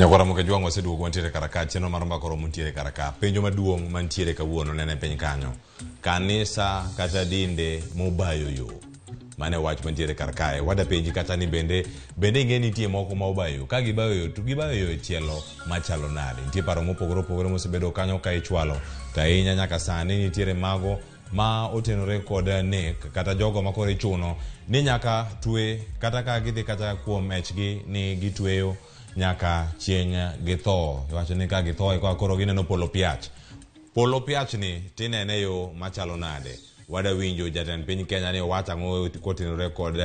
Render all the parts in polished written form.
Nyakwara Mokajwang' waseduogo wantiere kar ka chenro mar mbaka oromo ntiere kar ka. Penjo maduong' mantiere kawuono nene piny kanyo. Kanisa kata dinde mobayo yo. Mano e wach mantiere kar kae. Wada penji kata ni bende bende ing'e ni nitie moko ma obayo yo. Ka gibayo yo to gibayo yo e tielo machalo nade? Nitie paro mopogore opogore mosebedo kanyo ka ichwalo. To ahinya nyaka sani nitiere mago ma otenore kod nek kata jogo ma koro ichuno ni nyaka twe kata ka gidhi kata kuom echgi ni gitweyo nyaka chieng' githo. Iwacho ni ka githo eka koro gineno polo piach. Polo piach ni tinene e yo machalo nade? Wada winjo jatend piny Kenya ni owacho ang'o kotenore kod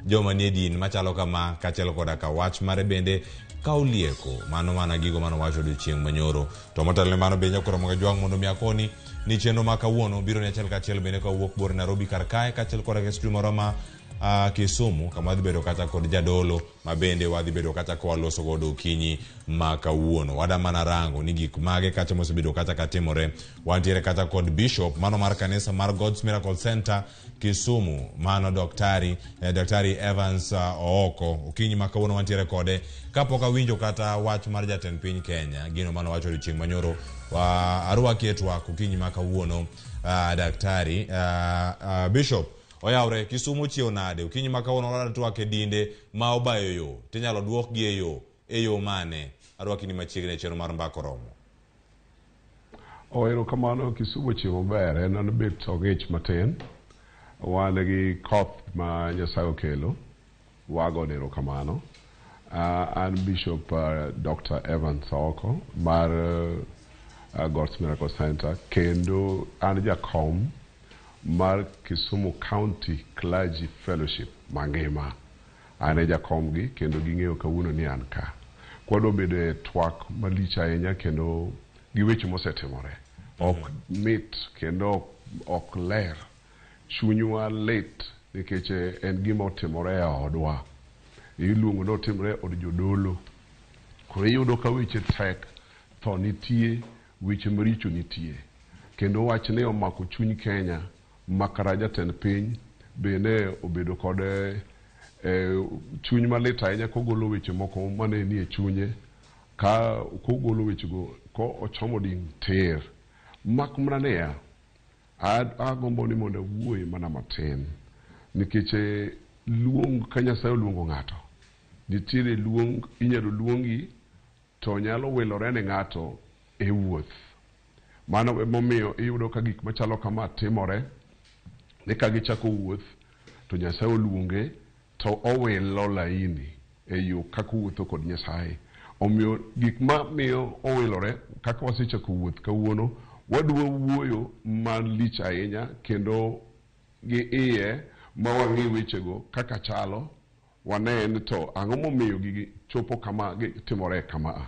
joma nie din machalo kama kaachiel koda ka wach mare bende ka olieko mano mana gigo mane owacho odiochieng' manyoro. To motelo ne mano be nyakoro moga jwang' mondo mi akoni ni chenro ma kawuono biro ni achiel kachiel bende ka wuok bor Nairobi kar kae kaachiel koda ka studio moro ma Kisumu kama wadhi bedo kata kod jadolo ma bende wadhi bedo kata ka waloso godo okinyi ma kawuono. Wada mana rango ni gik mage kacha mosebedo kata ka timore. Wantiere kata kod bishop mano mar kanisa mar God's Miracle Center Kisumu, mano Daktari Daktari Evans Ooko. Okinyi ma kawuono wantiere kode. Kapok awinjo kata wach mar jatend piny Kenya, gino mane owacho odiochieng' manyoro, wa arwaki e twak okinyi ma kawuono Daktari Bishop Oyawre, Kisumu chiew nade? Okinyi ma kawuono wadwa twak e dinde ma obayo yo. Tinyalo duokgi e yo e yo mane? Arwaki ni machiegni e chenro mar Mbaka Oromo. Oh, erokamano Kisumu ochiew maber, en an bet ong'ich matin. Wan gi koth ma Nyasaye okelo, wagone erokamano. An Bishop Dr. Evans Ooko mar God's Miracle Center kendo an jakom mar Kisumu County Clergy Fellowship mangima. An e jakomgi kendo ging'eyo kawuono ni an ka. Kwadwa bedo e twak malich ahinya kendo gi weche mosetimore. Ok mit kendo ok ler. Chunywa lit nikech en gima otimore e odwa. Iluongo ni otimore e od jodolo. Koro iyudo ka weche tek, tho nitie, weche maricho nitie. Kendo wachni omako chuny Kenya makata jatend piny be ne obedo kod chuny malit ahinya kogolo weche moko mane nie chunye ka kogolo wechego ko ochomo din tir. Mak mana niya, agombo ni mondo awuoye mana matin nikech luong ka Nyasaye oluongo ng'ato, nitiere luong inyalo luongi to nyalo wilore ne ng'ato e wuoth. Mano emomiyo iyudo ka gik machalo kama timore ni ka gichako wuoth to Nyasaye oluonge to owilo laini e yo kaka owuotho kod Nyasaye. Omiyo gik ma miyo owilore kaka wasechako wuoth kawuono, wadwa wuoyo malich ahinya kendo gi iye ma wang'i wechego kaka chalo, wane ni to ang'o momiyo gigi chopo kama gitimore kama.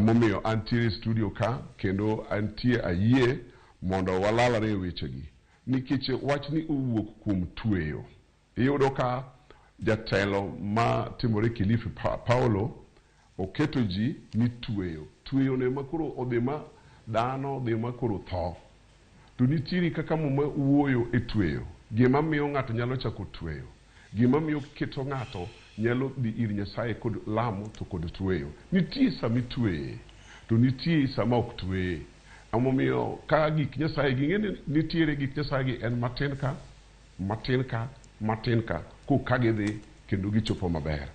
Momiyo antiere e studio ka kendo antie ayie mondo walalre e wechegi nikech wachni owuok kuom tweyo. Iyudo ka jatelo ma timore Kilifi Paulo oketo ji ni tweyo. Tweyo no ema koro odhi ma dhano dhi ma koro tho. To nitiere kaka Muma wuoyo e tweyo. Gima miyo ng'ato nyalo chako tweyo. Gima miyo keto ng'ato nyalo dhi ir Nyasaye kod lamo to kod tweyo. Nitie sama itweye to nitie sama ok tweye. Emomiyo ka gik Nyasaye gi ing'e ni nitiere gik Nyasaye gi en matin ka, matin ka, matin ka, ko ka gidhi kendo gichopo maber.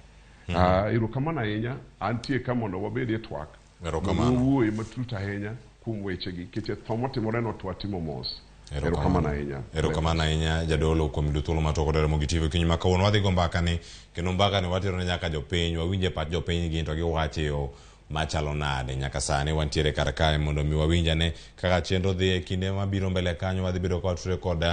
Erokamano ahinya, antie ka mondo wabed e twak. Erokamano. Mondo wawuoye matut ahinya kuom wechegi, nikech tho motimore no to watimo mos. Erokamano ahinya. Erokamano ahinya jadolo kuom yudo thuolo mar twak kod Ramogi TV okinyi ma kawuono. Wadhi go mbaka ni kendo mbaka ni watero ne nyaka jopiny, wawinje pach jopiny gin to giwacho e yo machalo nade. Nyaka sani wantiere kar kae mondo mi wawinj ane kaka chenro dhi e kinde mabiro mbele kanyo. Wadhi bedo ka watudore kod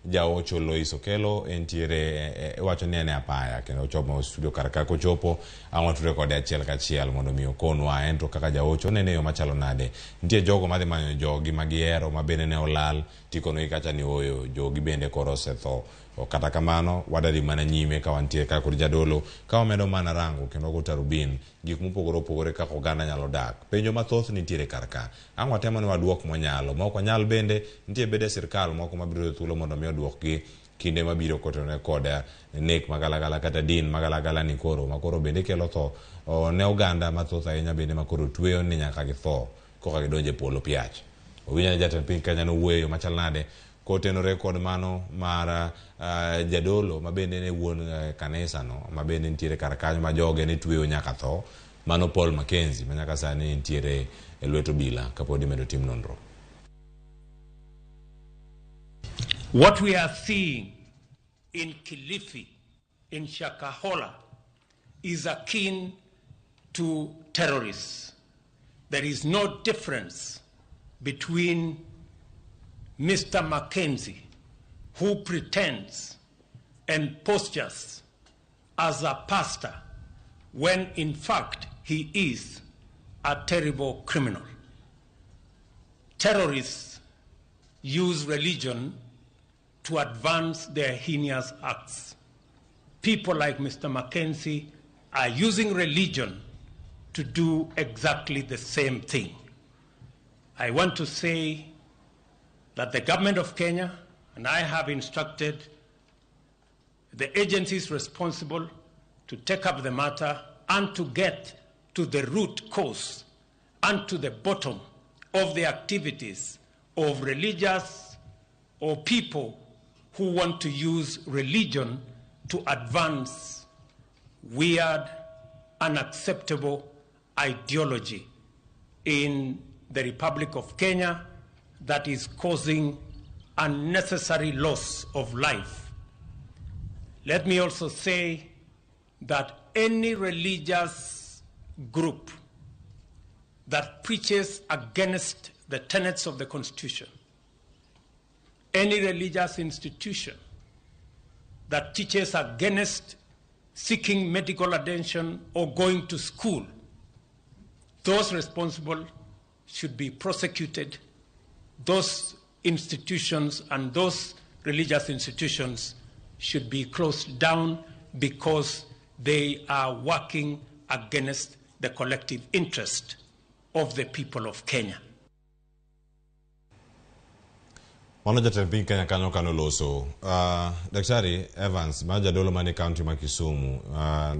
Jaocho Lois Okelo, entiere iwacho ni en e apaya kendo ochopo e studio kar ka. Kochopo ang' watudore kode achiel kachiel mondo mi okonwa en to kaka jaocho onene e yo machalo nade. Nitie jogo madhi manyo jogi ma gihero ma bende ne olal tikonogi kacha ni ooyo jogi bende koro osetho. Kata kamano wadadhi mana nyime ka wantie ka kod jadolo ka wamedo mana rango kendo go tarubin gik mopogore opogore kaka oganda nyalo dak. Penjo mathoth nitiere kar ka. Ang' watemo ni waduok mwanyalo. Ma ok wanyal bende, nitie bede sirkal moko mabiro yudo thuolo mondo mi oduokgi kinde mabiro kotenore kod nek magalagala kata din magalagala ni koro makoro bende kelo tho ne oganda mathoth ahinya bende makoro tweyo ni nyaka githo koka gidonjo e polo piach. Owinjo ni jatend piny Kenya nowuoyo e yo machal nade kotenore kod mano mar jadolo ma bende ne wuon kanisa no ma bende nitiere kar kanyo ma joge ne tweyo nyaka tho, mano Paul Mackenzie ma nyaka sani nitiere e lwet obila kapod imedo tim nonro. What we are seeing in Kilifi, in Shakahola, is akin to terrorists. There is no difference between Mr. Mackenzie, who pretends and postures as a pastor, when in fact he is a terrible criminal. Terrorists use religion to advance their heinous acts. People like Mr. Mackenzie are using religion to do exactly the same thing. I want to say that the government of Kenya, and I have instructed the agencies responsible to take up the matter and to get to the root cause and to the bottom of the activities of religious or people who want to use religion to advance weird, unacceptable ideology in the Republic of Kenya that is causing unnecessary loss of life. Let me also say that any religious group that preaches against the tenets of the Constitution, any religious institution that teaches against seeking medical attention or going to school, those responsible should be prosecuted. Those institutions and those religious institutions should be closed down because they are working against the collective interest of the people of Kenya. Mano jatend piny Kenya kanyo kanoloso. Daktari Evans, ma jadolo mane county ma Kisumu,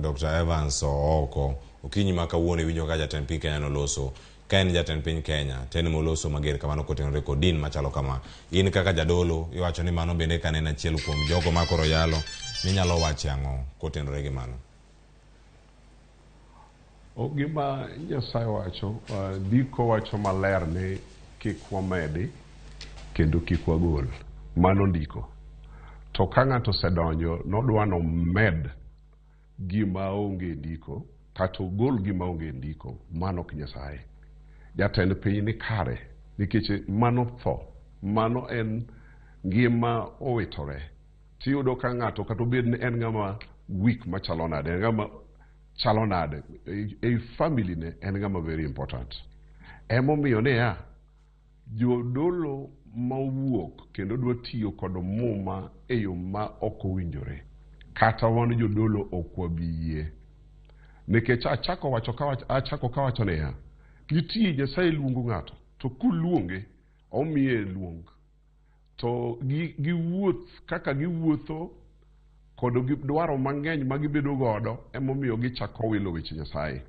Dr. Evans Ooko, okinyi ma kawuono iwinjo ka jatend piny Kenya noloso. Ka en jatend piny Kenya, to en moloso mager kamano kotenore kod din machalo kama. In kaka jadolo, iwacho ni mano bende ka en achiel kuom jogo ma koro yalo, ninyalo wacho ang'o kotenore gi mano? Gima Nyasaye wacho, ndiko wacho maler ni kik wamedi kendo kik wagol. Mano ndiko. To ka ng'ato osedonjo, nodwa nomed gima onge ndiko, kata ogol gima onge ndiko, mano ok Nyasaye. Jatend piny ni kare, nikech mano tho, mano en ngima owitore. Tiyudo ka ng'ato kata obed ni en ng'ama weak machalo nade, en ng'ama chalo nade, ei family ne en ng'ama very important. Emomiyo niya, jodolo mawuok kendo dwa tiyo kod muma e yo ma ok owinjore, kata wan jodolo ok wabi yie. Nikech achako kawacho niya, nitie Nyasaye luongo ng'ato, to koluonge, omiye luong. To giwuoth kaka giwuotho kod dwaro mang'eny ma gibedo godo, emomiyo gichako wilo weche Nyasaye.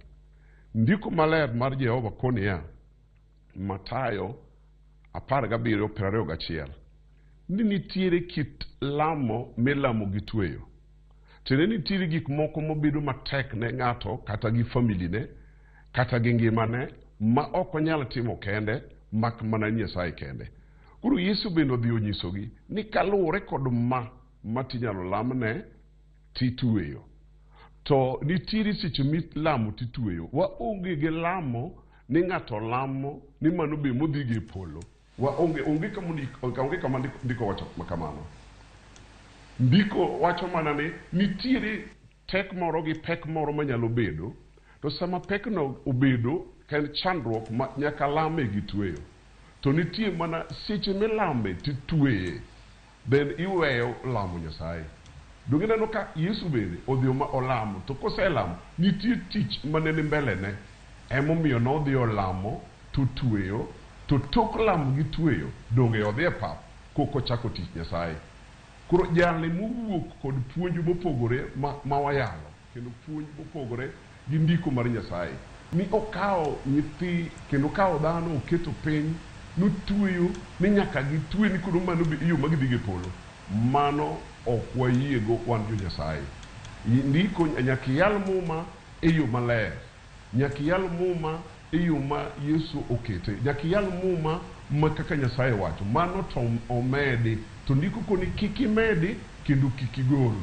Ndiko maler mar Jehova koniya, Mathayo 17:21, ni nitiere kit lamo milamo gi tweyo. Tiende nitiere gik moko mobedo matek ne ng'ato kata gi family ne, kata gi ngimane, ma ok onyal timo kende, mak mana Nyasaye kende. Koro Yesu bende odhi onyisogi ni kaluwore kod ma tinyalo lamne titweyo. To nitiere seche milamo titweyo. Waonge gi lamo ni ng'ato lamo ni mano be modhi gi e polo. Waonge, onge kama onge kama ndiko wacho kamano. Ndiko wacho mana ni nitiere tek moro gi pek moro manyalo bedo, to sama pekno obedo ka en chandruok ma nyaka lame gi tweyo. To nitie mana seche milame titweye, then iweyo lamo Nyasaye. Donge ineno ka Yesu bende odhi olamo, to koselamo, nitie tich mane ni mbele ne. Emomiyo nodhi olamo, to tweyo, to tok lamo gi tweyo, donge odhi e pap, koka ochako tich Nyasaye. Koro jalni mowuok kod puonj mopogore ma wayalo, kendo puonj mopogore gi ndiko mar Nyasaye, ni okawo nyithi kendo okawo dhano oketo piny notweyo ni nyaka gitwe ni koro mano be yo ma gidhigo e polo. Mano ok wayiego wan jo Nyasaye. Ndiko nyaka iyal Muma e yo maler. Nyaka iyal Muma e yo ma Yesu okete. Nyaka iyal Muma ma kaka Nyasaye wacho. Mano to omedi. To ndiko koni kik imedi kendo kik igol.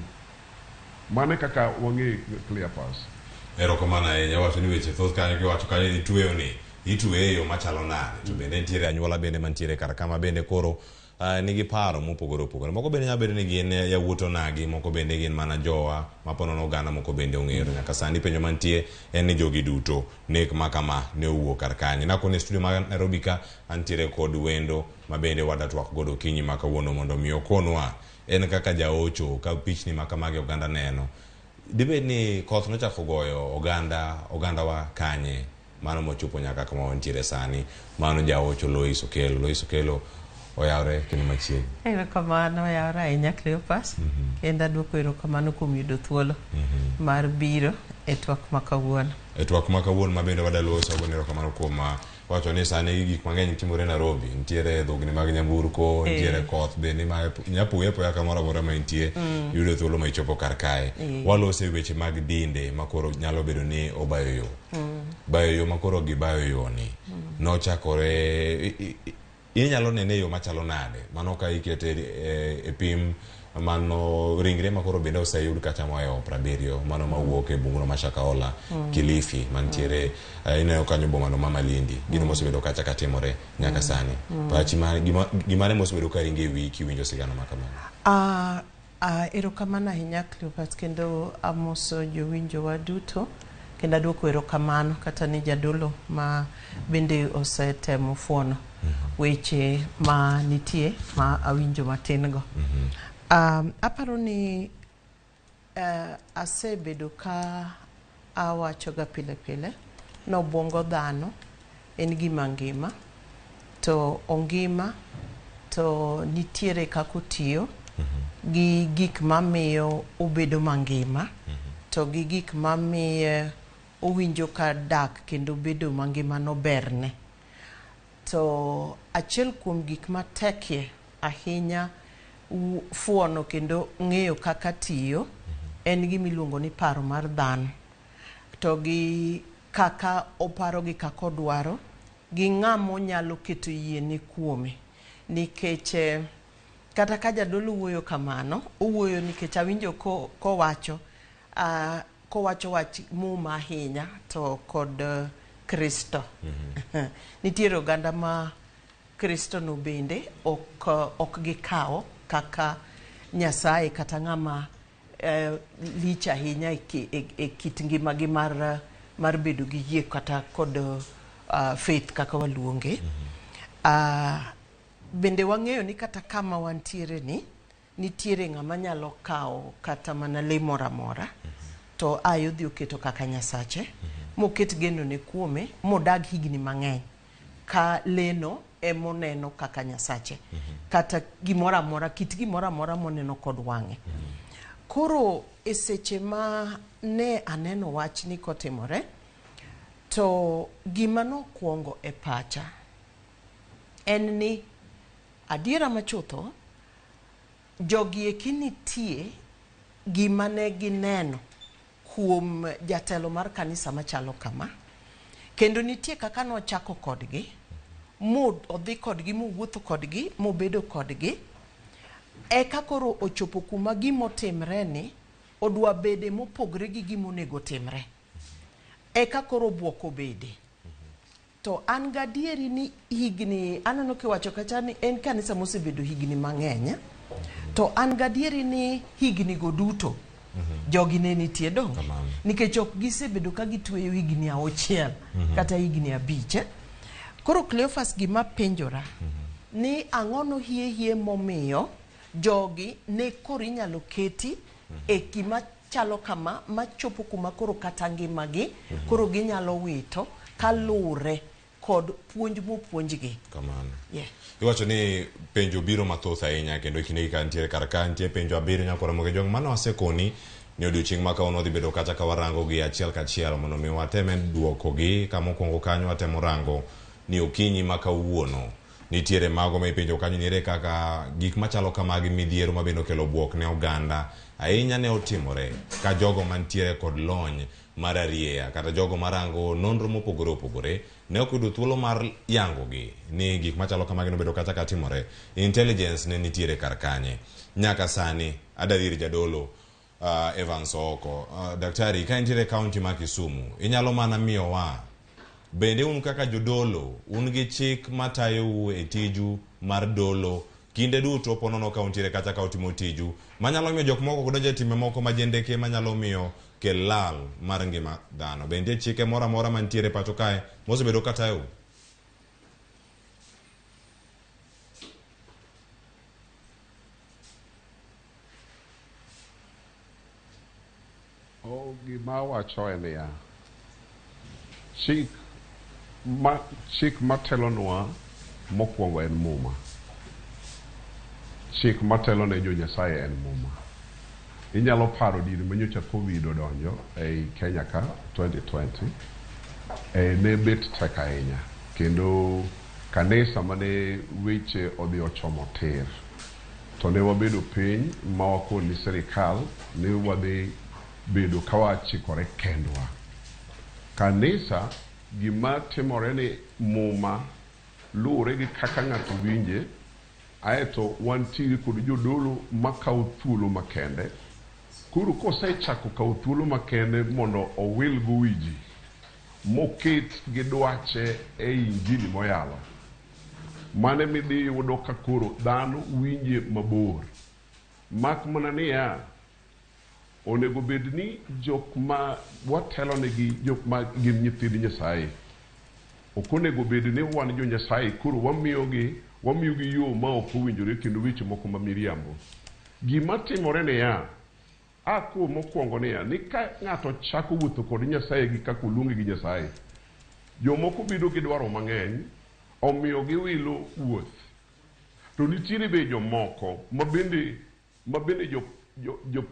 Mano e kaka wang'e Cleopas. Erokamano ahinya. Wacho ni weche thoth kanyo kiwacho kanyo ni tweyo ni itweye e yo machalo nade. To bende nitiere anyuola bende mantiere kar kama bende koro nigi paro mopogore opogore. Moko bende nyalo bedo ni gin yawuot onagi, moko bende gin mana jowa maponono oganda moko bende ong'eyo. To nyaka sani penjo mantie en ni jogi duto nek ma kama ne owuok kar kanye. Nakoni e studio ma Nairobi ka antiere kod wendo ma bende wada twak godo okinyi ma kawuono mondo mi okonwa en kaka jaocho ka pichni ma kamagi oganda neno. Dibed ni koth nochako goyo oganda ogandawa kanye mano mochopo nyaka kama wantiere sani. Mano jaocho Lois Okelo. Lois Okelo oyawre kendo machiegni. Erokamano oyawre ahinya Cleopas. Kendo aduoko erokamano kuom yudo thuolo mar biro e twak ma kawuono. E twak ma kawuono ma bende wadaloso agone erokamano kuom wacho ni sani gik mang'eny timore Nairobi. Nitiere dhogni mag nyamburko, nitiere koth bende ma nyapoya apoya kamoro amora ma intie yudo thuolo ma ichopo kar kae. Waloso e weche mag dinde ma koro nyalo bedo ni obayo yo. Bayo yo ma koro gibayo yo ni nochakore inyalo nene e yo machalo nade? Mano ka ikete e pim mano ringre ma koro bende oseyud kacha mohewo 70 mano mawuok e bunguno ma Shakahola, Kilifi mantiere ineno kanyo bomano ma Malindi. Gino mosebedo kacha katimore nyaka sani. Pachi ma gimane mosebedo ka ringo e wiyi kiwinjo sigana ma kamano? Erokamano ahinya Cleopas, kendo amoso jowinjowa duto, kendo aduoko erokamano kata ni jadolo ma bende osetemo fuono weche ma nitie ma awinjo matin go. Aparo ni asebedo ka awachoga pile pile ni obwongo dhano en gima ngima, to ongima to nitiere kaka otiyo gi gik mamiyo obedo mangima, to gi gik mamiye owinjo ka dak kendo bedo mangima no berne. To achiel kuom gik matekie ahinya fuono kendo ng'eyo kaka tiyo en gima iluongo ni paro mar dhano, to gi kaka oparo gi kaka odwaro gi ng'ama onyalo keto yiene kuome. Nikech kata ka jadolo wuoyo kamano, owuoyo nikech awinjo kowacho kowacho wach Muma ahinya to kod Kristo. Nitiere oganda ma Kristo no bende ok gikawo kaka Nyasaye kata ng'ama lich ahinya e kit ngimagi mar bedo gi yie kata kod faith kaka waluonge. Bende wang'eyo ni kata kama wantiere ni nitiere ng'ama nyalo kawo kata mana lee moro amora to aye odhi oketo kaka nyasache moket genone kuome modag higni mang'eny ka leno emoneno kaka nyasache kata gimoro amora kit gimoro amora moneno kod wang'e. Koro e seche ma ne aneno wachni kotimore, to gima nokwongo e pacha en ni adiera machutho jogi eki nitie gima ne gineno kuom jatelo mar kanisa machalo kama, kendo nitie kaka nochako kodgi mo odhi kodgi mowuotho kodgi mobedo kodgi, eka koro ochopo kuma gimotimre ni odwa bede mopogre gi gimonego timre, eka koro buok obede. To an gadieri ni higni, aneno kiwacho kacha ni en kanisa mosebedo higni mang'eny, to an gadieri ni higni go duto jogi ne nitie donge? Nikech ok gisebedo ka gitweyo higni 6 kata higni 5. Koro Cleophas gima penjora ni ang'o no hie hie momiyo jogi ne koro inyalo keti e gima chalo kama machopo kuma koro kata ngimagi koro ginyalo wito kalure. kod puonj mopuonjgi. Kamano. Yeah. Iwacho ni penjo biro mathoth ahinya kendo e kindegi ka nitiere kar ka nitie penjo abiriyo nyaka Ramogi Ojwang' mano asekoni ni odiochieng' ma kawuono wadhi bedo kacha ka warango gi achiel kachiel mondo mi wateme duokogi. Kama okwongo kanyo watemo rango ni okinyi ma kawuono nitiere mago ma ipenjo kanyo ni ere kaka gik machalo kamagi midhiero ma bende okelo buok ne oganda ahinya ne otimore ka jogo mantiere kod lony mar arieya kata jogo marango nonro mopogore opogore ne ok oyudo thuolo mar yangogi ni gik machalo kamagi nobedo kata ka timore. Intelligence ne nitiere kar kanye nyaka sani? Adadhi ir jadolo Evans Ooko. Daktari, ka intiere e kaunti ma Kisumu, inyalo mana miyowa bende un kaka jodolo un gi chik matayou e tiju mar dolo kinde duto ponono ka untiere kata ka utimo tiju manyalo miyo jok moko ok donj e timbe moko ma jendeke manyalo miyo kel lal mar ngima dhano. Be nitie chike moro amora mantiere pacho kae mosebedo ka tayou? Oh, gima awacho en niya, chik ma chik matelonwa mokwongo en Muma. Chik matelo ne jo Nyasaye en Muma. Inyalo paro diere manyocha Covid odonjo ei Kenya ka 2020, ne bet tek ahinya kendo kanisa mane weche odhi ochomo tir. To ne wabedo piny ma wakoni sirikal ni wadhi bedo ka wachikore kendwa. Kanisa gima timore ni Muma luwore gi kaka ng'ato winje, aeto wantiere kod jodolo makawo thuolo makende. Koro kosechako kawo thuolo makende mondo owil go wi ji, moket gi dwache e injili moyalo, mane midhi yudo ka koro dhano winje mabor. Mak mana niya, onego bed ni jok ma watelonegi, jok ma gin nyithind Nyasaye, ok onego bed ni wan jo Nyasaye koro wamiyogi wamiyogi yo ma ok owinjore kendo weche moko ma miriambo. Gima timore niya, a kuom mokwongo niya, ni ka ng'ato chako wuotho kod Nyasaye gi kaka oluonge gi Nyasaye, jomoko bedo gi dwaro mang'eny, omiyo giwilo wuoth. To nitiere be jomoko mabende mabende jo, jo, jo,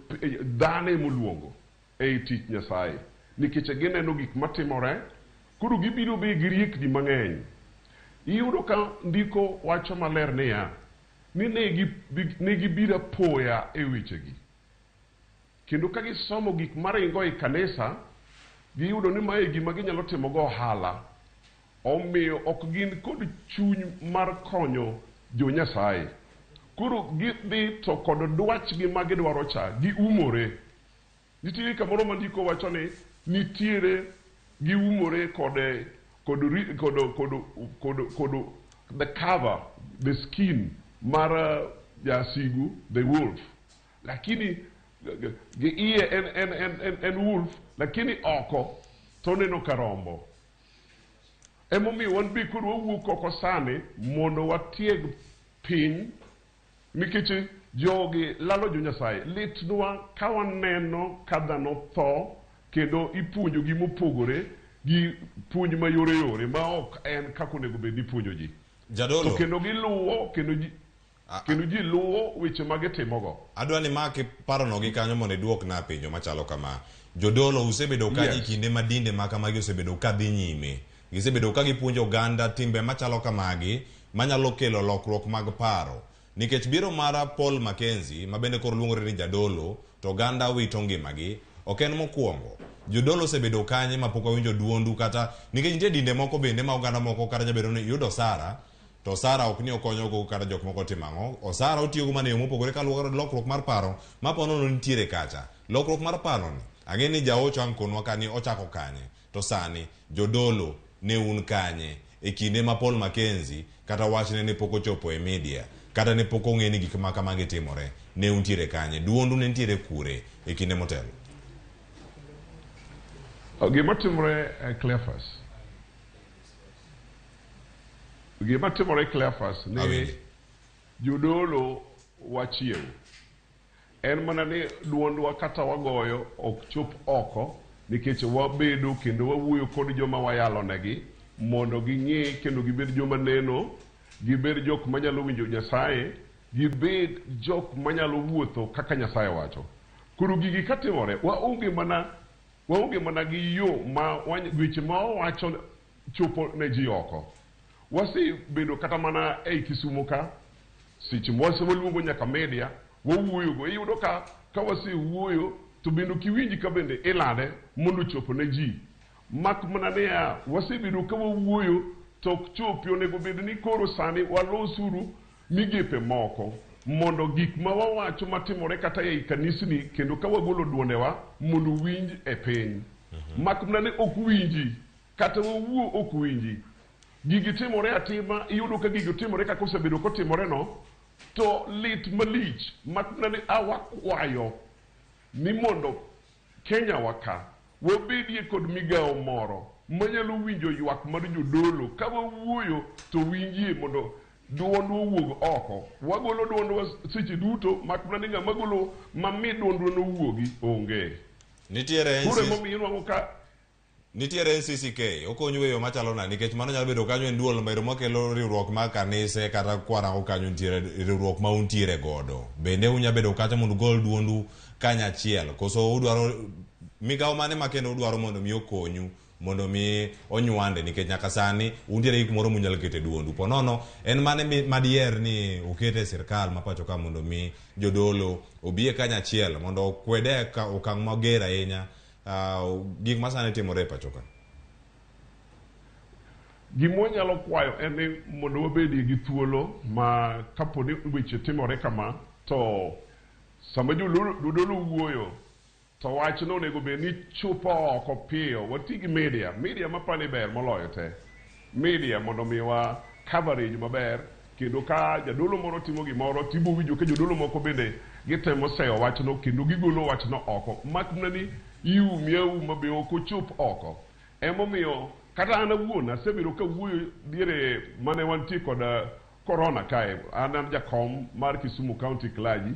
dhano emoluongo ei tich Nyasaye nikech gineno gik matimore, koro gibiro be gi riekni mang'eny. Iyudo ka ndiko wacho maler niya, ni ne gibiro apoya e wechegi. Kendo ka gisomo gik maringo e kanisa, giyudo ni mae gima ginyalo timogo ohala. Omiyo ok gin kod chuny mar konyo jo Nyasaye. Koro gidhi to kod dwachgi ma gidwaro cha, giumore. Nitiere kamoro ma ndiko wacho ni nitiere giumore kod kod kod kod kod kod the cover, the skin mar jasigu, the wolf. Lakini gi iye en en en en, en wolf, lakini oko to oneno ka rombo. Emomiyo wan be koro wawuok oko sani mondo watieg piny nikech jogi lalo jo Nyasaye. Litnwa ka waneno ka dhano tho kendo ipuonjogi mopogore gi puonj mayore yore ma ok en kaka onego bed ni ipuonjo ji. Jadolo. To kendo giluwo kendo ji kendo ji luwo weche ma gitimogo. Adwa ni maki parono gi kanyo mondo iduokna penjo machalo kama. Jodolo usebedo kanye Yes. kinde ma dinde ma kamagi osebedo ka dhi nyime? Gisebedo ka gipuonjo oganda timbe machalo kamagi manyalo kelo lokruok mag paro. Nikech biro mar Paul Mackenzie ma bende koro luongore ni jadolo to oganda wito ngimagi ok en mokwongo. Jodolo osebedo kanye mapok wawinjo duondu kata nikech nitie dinde moko bende ma oganda moko kata nyabedo ni yudo osara to osara ok ni okonyogo kata jok moko timo ang'o. Osara otiyogo mana e yo mopogore kaluwore kod lokruok mar paro ma po nono nitiere kacha. Lokruok mar paro ni ang'e ni jaocho ang' konwa ka ni ochako kanye to sani jodolo ne un kanye e kinde ma Paul Mackenzie kata wachne ne pok ochopo e media kata ne pok ong'e ni gik ma kamagi timore ne untiere kanye duondu ne nitiere kure e kinde motelo? Gima timore Cleophas, gima timore Cleophas ni Awinji. jodolo wachiew. En mana ni duondwa kata wagoyo ok chop oko nikech wabedo kendo wawuoyo kod joma wayalo negi Mondo ging'e kendo gibed joma neno, gibed jok manyalo winjo Nyasaye, gibed jok manyalo wuotho kaka Nyasaye wacho. Koro gigi katimore, waonge mana waonge mana gi yo ma weche ma wawacho chopo ne ji oko. Wasebedo kata mana ei Kisumo ka, seche waluongo nyaka media, wawuoyogo. Iyudo ka wasewuoyo to bende ok iwinj ka bende ilande mondo ochop ne ji. Mak mana niya, wasebedo ka wawuoyo to ok chopi. Onego bed ni koro sani walosuru migepe moko mondo gik ma wawacho matimore kata ei kanisni kendo ka wagolo duondewa mondo winj e piny. Mak mana ni ok winji, kata wawuo ok winji. Gigi timore atima, iyudo ka gigi timore kaka osebedo kotimore no, to lit malich. Mak mana ni awakwayo ni mondo Kenya wa ka wabedie kod migawo moro manyalo winjo ywak mar jodolo. Ka wawuoyo to winjie mondo duondwa owuog oko. Wagolo duondwa seche duto, mak mana ni ng'ama golo mami duondwa nowuogi onge. Nitiere Koro emomiyo inwang'o ka Nitiere NCCK, okonyo e yo machalo nade? Nikech mano nyalo bedo kanyo en duol maero makelo riwruok mar kanise kata kwarango kanyo nitiere riwruok ma untiere godo. Bende unya bedo kacha mondo ugol duondu kanyachiel? Koso udwaro migawo mane ma kendo udwaro mondo mi okonyu mondo mi onywande nikech nyaka sani untiere gi kumoro munyalo kete duondu. Po nono en mane madiher ni ukete e sirkal ma pacho ka mondo mi jodolo obie kanyachiel mondo okwede okang' mager ahinya gik ma sani timore e pacho ka? Gima wanyalo kwayo en ni mondo wabedie gi thuolo ma kapo ni weche timore kama to sama jodolo wuoyo to wachno onego bed ni chopo oko piyo. Wati gi media, media mapani ber moloyo te. Media mondo omiwa coverage maber kendo ka jadolo moro timo gimoro tibo winjo ka jodolo moko bende gitemo seyo wachno kendo gigolo wachno oko. Mak mana ni iumi auma be ok ochop oko. Emomiyo kata an awuon asebedo kawuoyo diere mane wantie kod corona kae. An an jakom mar Kisumu County Clergy.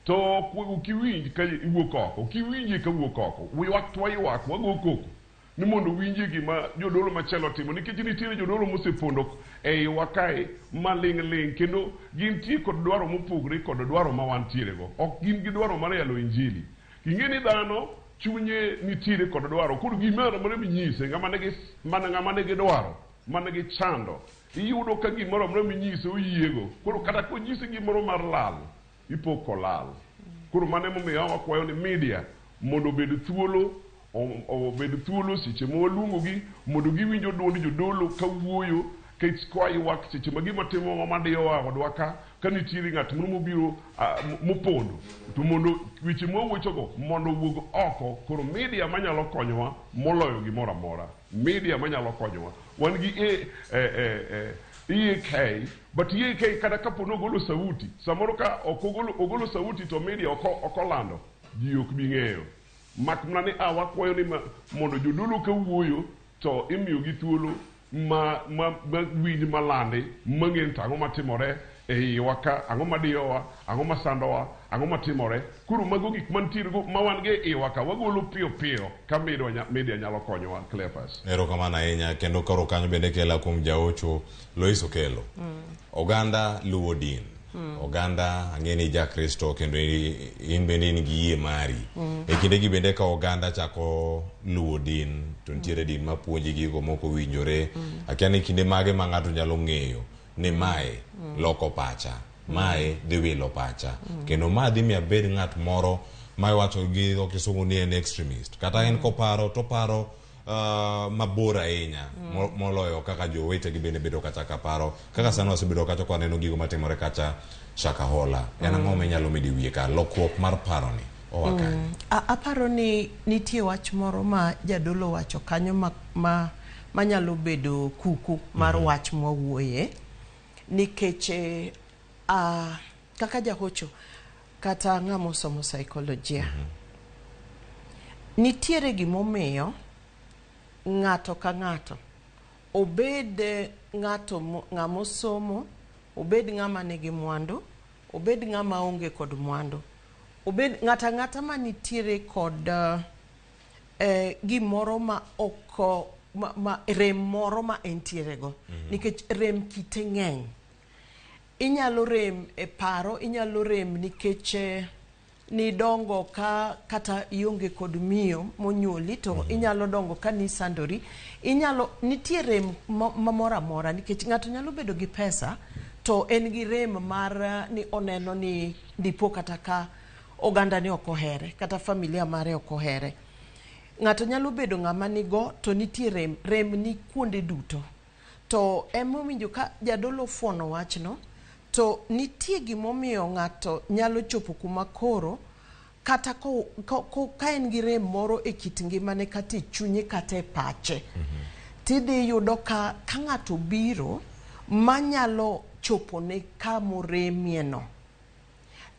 To ok iwinj ka iwuok oko, ok iwinje ka wuok oko. Ywak to waywak, wago koko ni mondo winjie gima jodolo machielo timo, nikech nitiere jodolo mosepondo e iwa kae maling' ling' kendo gintie kod dwaro mopogore kod dwaro ma wantiere go. Ok gin gi dwaro mar yalo injili. Ing'e ni dhano chunye nitiere kod dwaro, koro gimoro amora minyise, ng'ama nigi mana ng'ama nigi dwaro, manigi chando, iyudo ka gimoro amora minyise oyiego. Koro kata konyisi gimoro mar lal, ipo kolal. Koro mano emomiyo wakwayo ni media mondo obed thuolo, obed thuolo seche ma waluongogi mondo giwinjo duond jodolo kawuoyo, ka ywak seche ma gima timo madiyowa odwa ka, ka nitiere ng'at moro mobiro mopondo to mondo weche mwawuochogo mondo owuog oko. Koro media manyalo konyowa moloyo gimoro amora, media manyalo konyowa wan gi EAK, but EAK kata kapo ni ogolo sauti samoro ka ok ogolo, ogolo sauti to media ok olando, ji ok bi ng'eyo. Mak mana ni wakwayo ni mondo jodolo kawuoyo to imiyogi thuolo ma winj malandi mang'e ni to ang'o matimore e iwa ka, ang'o madiyowa, ang'o masandowa, ang'o matimore. Koro mago gik mantiere go ma wan go e iwa ka wagolo piyo piyo ka media nyalo konyowa. Cleophas. Erokamano ahinya. Kendo koro kanyo bende kela kuom jaocho Lois Okelo. Oganda luwo din. Oganda ang'e ni ja Kristo kendo in bende in gi yie mari. E kindegi bende ka oganda chako luwo din to nitiere din mapuonji gigo mok owinjore. Akia ni kinde mage ma ng'ato nyalo ng'eyo ni mae loko pacha, mae dhi wilo pacha, kendo ma dhi miyo abed ng'at moro ma iwacho gi dho kisungu ni en extremist. Kata en koparo to paro mabor ahinya moloyo kaka jowetegi bende bedo kacha ka paro kaka sani wasebedo kacha kwa neno gigo matimore kacha Shakahola. En ang'o minyalo medo e wiye ka lokruok mar paroni oa kanye? Aparo ni nitie wach moro ma jadolo wacho kanyo ma manyalo bedo kuku mar wach mwawuoye, nikech kaka jahocho kata ng'ama osomo psychology, nitiere gimomiyo ng'ato ka ng'ato, obed ng'ato ng'ama osomo, obed ng'ama nigi mwandu, obed ng'ama onge kod mwandu, obed ng'ato ang'ata manitiere kod gimoro ma ok ma rem moro ma entiere go. Nikech rem kite ng'eny. Inyalo rem e paro, inyalo rem nikech nidongo ka kata ionge kod miyo monyuoli to inyalo dongo ka nisandori. Inyalo nitie rem ma moro amora nikech ng'ato nyalo bedo gi pesa to en gi rem mar ni oneno ni dipo kata ka oganda ni ok ohere kata familia mare ok ohere. Ng'ato nyalo bedo ng'ama nigo to nitie rem, rem ni kuonde duto. To emowinjo ka jadolo ofuono wachno, to nitie gimomiyo ng'ato nyalo chopo kuma koro kata ka en gi rem moro e kit ngimane kata e chunye kata e pache. Tidhi yudo ka ng'ato biro manyalo chopone kamoremie no,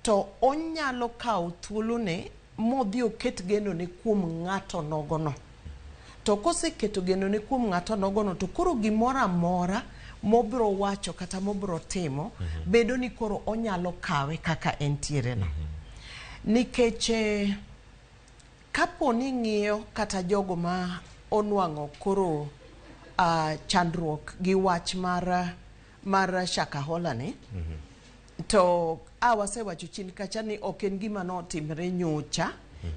to onyalo kawo thuolone modhi oket genone kuom ng'ato nogono. To koseketo genone kuom ng'ato nogono to koro gimoro amora mobro wacho kata mobro timo bedo ni koro onyalo kawe kaka entiere no. Nikech kapo ni ng'iyo kata jogo ma onwang'o koro chandruok gi wach mar Shakahola ni, to wasewacho chien kacha ni ok en gima notimre nyocha,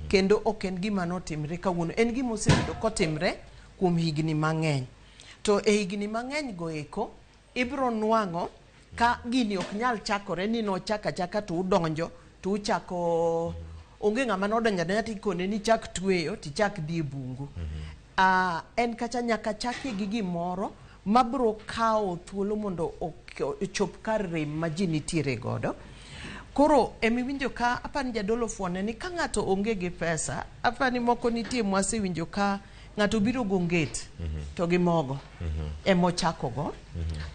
kendo ok en gima notimre kawuono, en gima osebedo kotimre kuom higni mang'eny. To e higni mang'eny go eko ibro nwang'o ka gini ok nyal chakore ni nochak achaka to udonjo to uchako onge ng'ama nodonjo adonja tikone ni chak tweyo tichak dhi e bungu. En kacha nyaka chakie gi gimoro mabro kawo thuolo mondo ochop kar rem ma ji nitiere godo. Koro emiwinjo ka apani jadolo fuone ni ka ng'ato onge gi pesa, apani moko nitie mwasewinjo ka ng'ato biro gonget to gi mogo emochako go.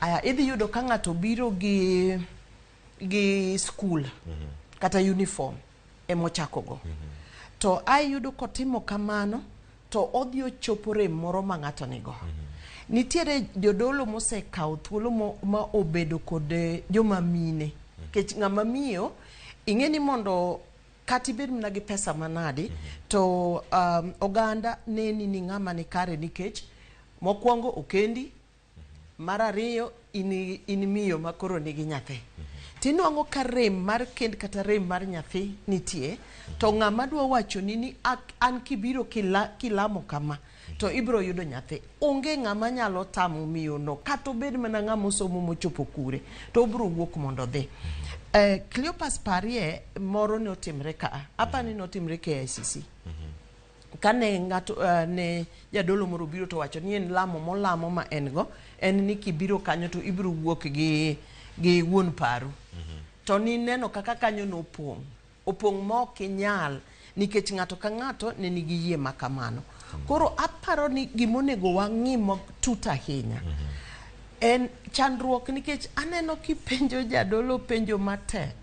Aya idhi yudo ka ng'ato biro gi school kata uniform emochako go. To ayudo kotimo kamano to odhi ochopo rem moro ma ng'ato nigo. Nitiere jodolo mosekawo thuolo ma obedo kod joma mine. Nikech ng'ama miyo ing'e ni mondo kata ibed mana gi pesa manadi to oganda neni ni ng'ama ni kare nikech mokwongo okendi, mar ariyo in miyo ma koro nigi nyathi. Tinwang'o ka rem mar kend kata rem mar nyathi nitie, to ng'ama dwa wachoni ni an kibiro kilamo kama to ibiro yudo nyathi. Onge ng'ama nyalo tamo miyo no kata obed mana ng'ama osomo mochopo kure to obiro wuok mondo odhi. Cleopas parie moro ne otimre ka, apani notimre KICC. Kane ng'ato ne jadolo moro obiro to wacho ni en lamo molamo ma en go en ni kibiro kanyo to ibiro wuok gi wuon paru. To nineno kaka kanyo nopong', opong' ma ok inyal nikech ng'ato ka ng'ato ne nigi yie ma kamano. Koro aparo ni gimonego wang'i matut ahinya en chandruok nikech aneno kipenjo jadolo penjo matek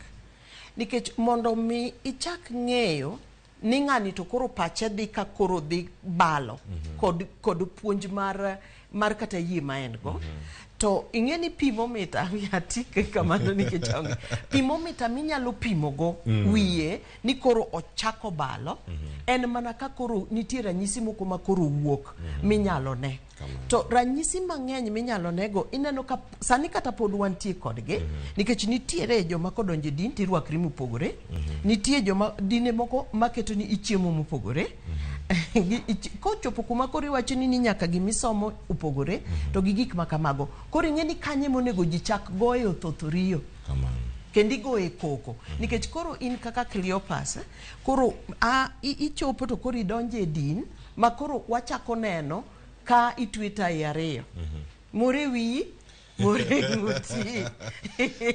nikech mondo mi ichak ng'eyo ni ng'ani to koro pache dhi ka koro dhi balo kod puonj mar kata yie ma en go. To ing'e ni pimometer atike kamano nikech onge pimometer minyalo pimogo wiye ni koro ochako balo en mana ka koro nitie ranyisi moko ma koro wuok minyalo ne. To ranyisi mang'eny minyalo nego ineno ka sani kata pod wantie kodgi nikech nitiere joma kodonjo e din tirwakri mopogore, nitie joma dine moko maketo ni ichiemo mopogore, kochopo kuma koro iwacho ni nyaka gimisomo opogore to gi gik ma kamago. Koro ing'e ni kanye monego ji chak goyo thothoriyo kendo igoye koko nikech koro in kaka Cleopas koro ichopo to koro idonjo e din ma koro wachako neno ka itwe tai ariyo moro e wiyi moro e ng'uti.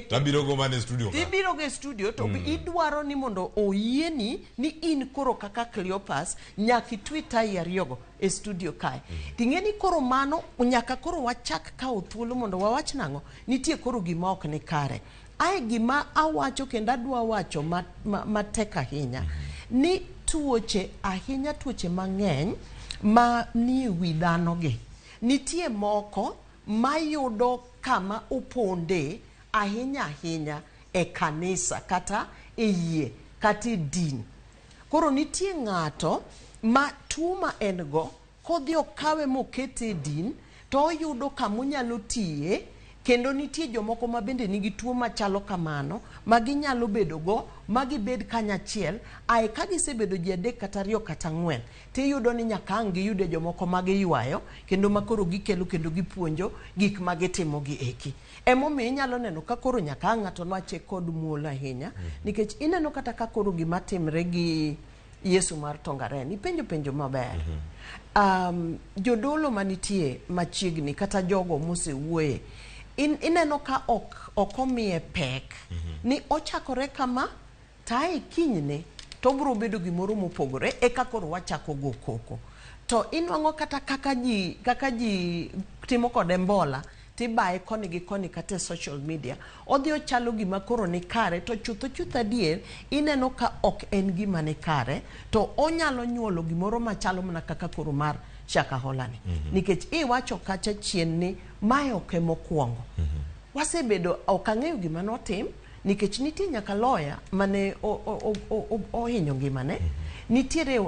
Tabiro go mana e studio ka. Ibiro go e studio to idwaro ni mondo oyieni ni in koro kaka Cleopas nyaka itwe tai ariyogo e studio kae. Ting'e ni koro mano nyaka koro wachak kawo thuolo mondo wawach nang'o nitie koro gima ok ni kare. Ae gima awacho kendo adwa wacho matek ahinya ni tuoche ahinya tuoche mang'eny ma nie wi dhano gi nitie moko mayudo kama oponde ahinya ahinya e kanisa kata e yie kata e din. Koro nitie ng'ato ma tuo ma en go Kodhi okawe mokete e din to oyudo kamonyalo tiye, kendo nitie jomoko ma bende nigi tuo machalo kamano ma ginyalo bedo go ma gibed kanyachiel. Ae ka gisebedo ji 3 kata 2 kata 4, tiyudo ni nyaka ang' giyude jomoko ma giywayo kendo ma koro gikelo kendo gipuonjo gik ma gitimo gi eki. Emomiyo inyalo neno ka koro nyaka ang' ng'ato nwache kod muolo ahinya, nikech ineno kata ka koro gima timre gi Yesu mar Tongaren, ipenjo penjo maber. Jodolo manitie machiegni kata jogo mosewuoye, ineno ka ok omiye pek ni ochakore kama tae kinyne to obiro bedo gimoro mopogore, eka koro wachako go koko. To inwang'o kata kaka ji timo kode mbola, tibaye koni gi koni kata e social media, odhi ochalo gima koro ni kare, to chutho chutho adier ineno ka ok en gima ni kare, to onyalo nyuolo gimoro machalo mana kaka koro mar Shakahola ni. Nikech iwacho kacha chien ni mae ok emokwongo. Wasebedo, ok ang'eyo gima notim, nikech nitie nyaka lawyer mane ohinyo ngimane. Nitiere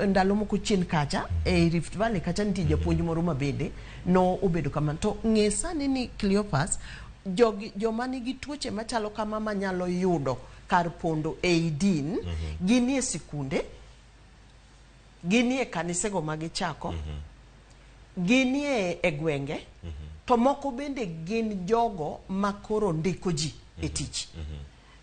ndalo moko chien kacha e Rift Valley kacha nitie japuonj moro ma bende no obedo kamano. To ng'e sani ni Cleophas, joma nigi tuoche machalo kama manyalo yudo kar pondo ei din, ginie sikunde, ginie kanisego magichako, ginie e gwenge, to moko bende gin jogo ma koro ndiko ji e tich.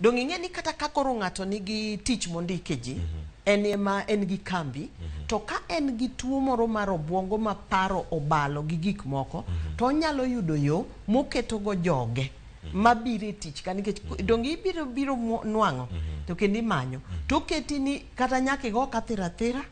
Dong' ing'e ni kata ka koro ng'ato nigi tich mondike ji, en ema en gi kambi, to ka en gi tuo moro mar obuongo ma paro obalo gi gik moko, to onyalo yudo yo moketogo joge mabiro e tich ka, nikech dong' ibiro biro nwang'o to kendo imanyo, to oketi ni kata nyaka igo kathira thira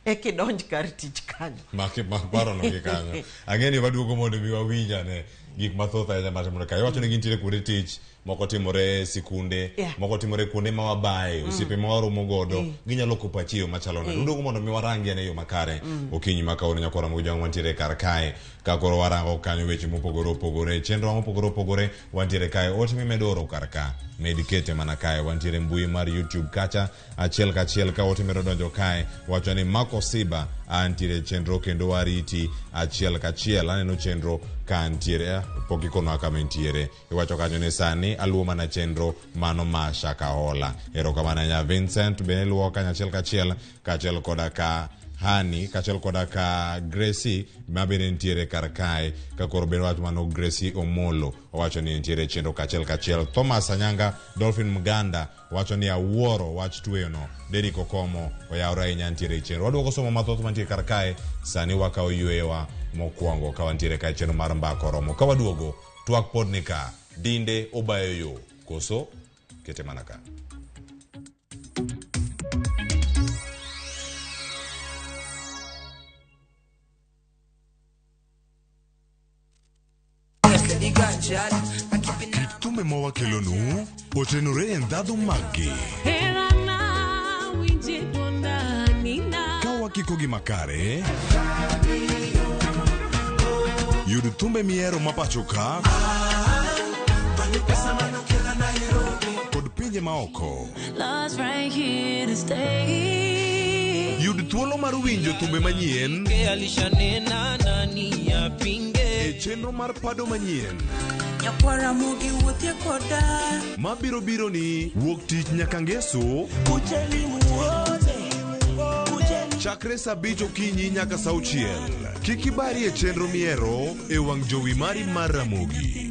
ekidonj kar tich kanyo. Mak paro no gi kanyo. Ang'e ni waduogo mondo mi wawinj ane gik mathoth ahinya matimore ka. Iwacho ni gintiere kuonde tich, moko timore e sikunde, moko timore kuonde ma wabaye, osiepe ma waromo godo, ginyalo kopo achiel machalo nade. Uduogo mondo mi warangi ane yo makare. Okinyi ma kawuono nyakwara Ramogi Jwang' wantiere kar kae, ka koro warango kanyo weche mopogore opogore, chenro mopogore opogore wantiere kae. Ote mimedo oro kar ka, med kete mana kae. Wantiere mbui mar YouTube kacha, achiel kachiel ka ote medo donjo kae, wacho ni Marco Siba antiere chenro kendo wariti achiel kachiel. Aneno chenro ka ntiere, pok ikonwa kama entiere. Iwacho kanyo ni sani aluwo mana chenro mano ma Shakahola. Erokamano ahinya Vincent bende luwo kanyo achiel kachiel, kaachiel koda ka Hani, kaachiel koda ka Gracie ma bende nitiere kar kae, ka koro bende wacho mano Gracie Omolo owacho ni nitiere chenro kachiel kachiel. Thomas Anyanga, Dolphin Mganda wacho ni awuoro wach tweyono. Derrick Okomo oyawore ahinya nitiere e chenro. Waduoko somo mathoth mantie kar kae, sani wakawo yweyowa mokwongo ka wantiere kae chenro mar mbaka oromo. Ka waduogo, twak pod ni ka, dinde obayo yo, koso kete mana ka. Kit thumbe ma wakelonu otenore e ndhadhu maggi. Ka wakikogi makare, yud thumbe mihero ma pacho ka kod pinje maoko. Yud thuolo mar winjo thumbe manyien e chenro mar pado manyien mabiro biro ni wuok tich nyaka ngeso chakre saa 5 okinyi nyaka saa 6. Kik ibari e chenro mihero e wang' jowi mari mar Ramogi.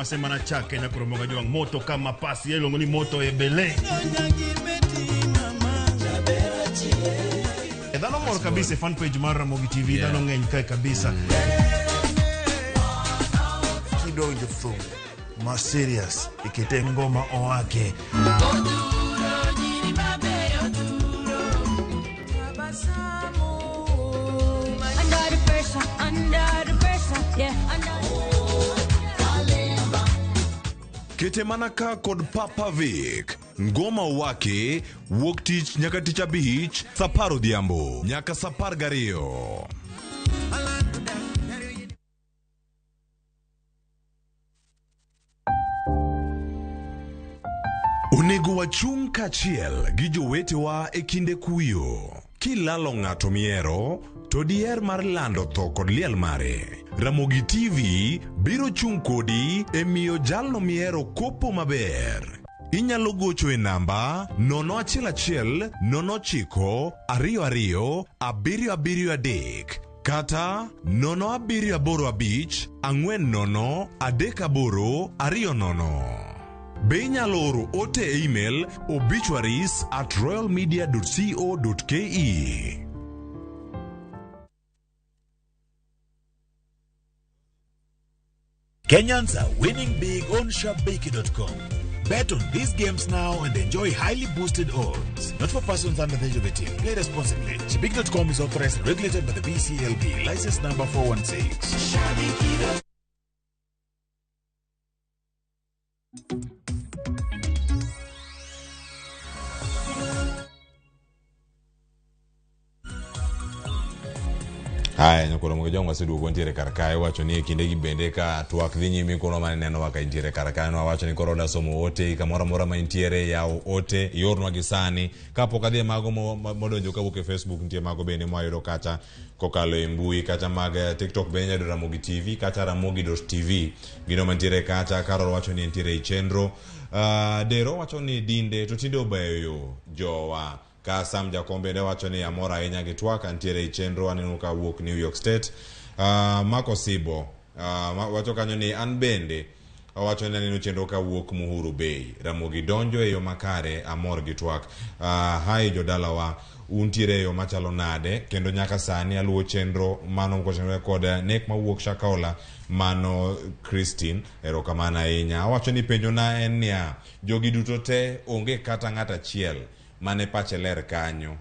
Semana chake na kuromoga jwang moto kama pasi yelongo ni moto ebele. Dhano mor kabisa fan page mar Ramogi TV, dhano ng'eny kae kabisa. Kidonjo thum ma serious ikete ngoma oake. Kete mana ka kod Papa Vic. Ngoma wake wuok tich nyaka tich abich saa apar odhiambo nyaka saa apar gariyo. Onego wachung' kaachiel gi jowetewa e kinde kuyo. Kilalo ng'ato mihero, to diher mar lando tho kod liel mare. Ramogi TV biro chung' kodi e miyo jalno mihero kopo maber. Inyalo gocho e namba 011 09 22 773 kata 0785 40 38 20. Be inyalo oro ote e email obituaries at royalmedia.co.ke. Kenyans are winning big on Shabiki.com. Bet on these games now and enjoy highly boosted odds. Not for persons under the age of 18. Play responsibly. Shabiki.com is authorized and regulated by the BCLB. License number 416. Haya, nyakoro mogo waseduogo ntiere kar kae wacho ni e kindegi bende ka twak dhi nyime kono mane nenowa ka intiere kar kae wacho ni koro odasomo ote kamoro amora ma intiere yaw ote iornwa gi sani kapok adhi e mago modonjo kawuok e Facebook nitie mago bende mwayudo kacha kokalo e mbui kata mag TikTok bende inyalo yudo Ramogi TV kata ramogi.tv gino mantiere kacha Carol wacho ni entiere e chenro Dero wacho ni dinde to tinde obayo yo jowa ka Sam Jakom bende wacho ni amor ahinya gi twak antiere e chenro aneno ka wuok New York State Marco Sibo wacho kanyo ni an bende owacho ni aneno chenro ka wuok Muhuru Bay Ramogi donjo e yo makare amor gi twak hai jodalawa untiere e yo machalo nade kendo nyaka sani aluwo chenro mano kotenore kod nek mawuok Shakahola mano Christine erokamano ahinya awacho ni penjo na en niya jogi duto te onge kata ng'at achiel mane pache ler kanyo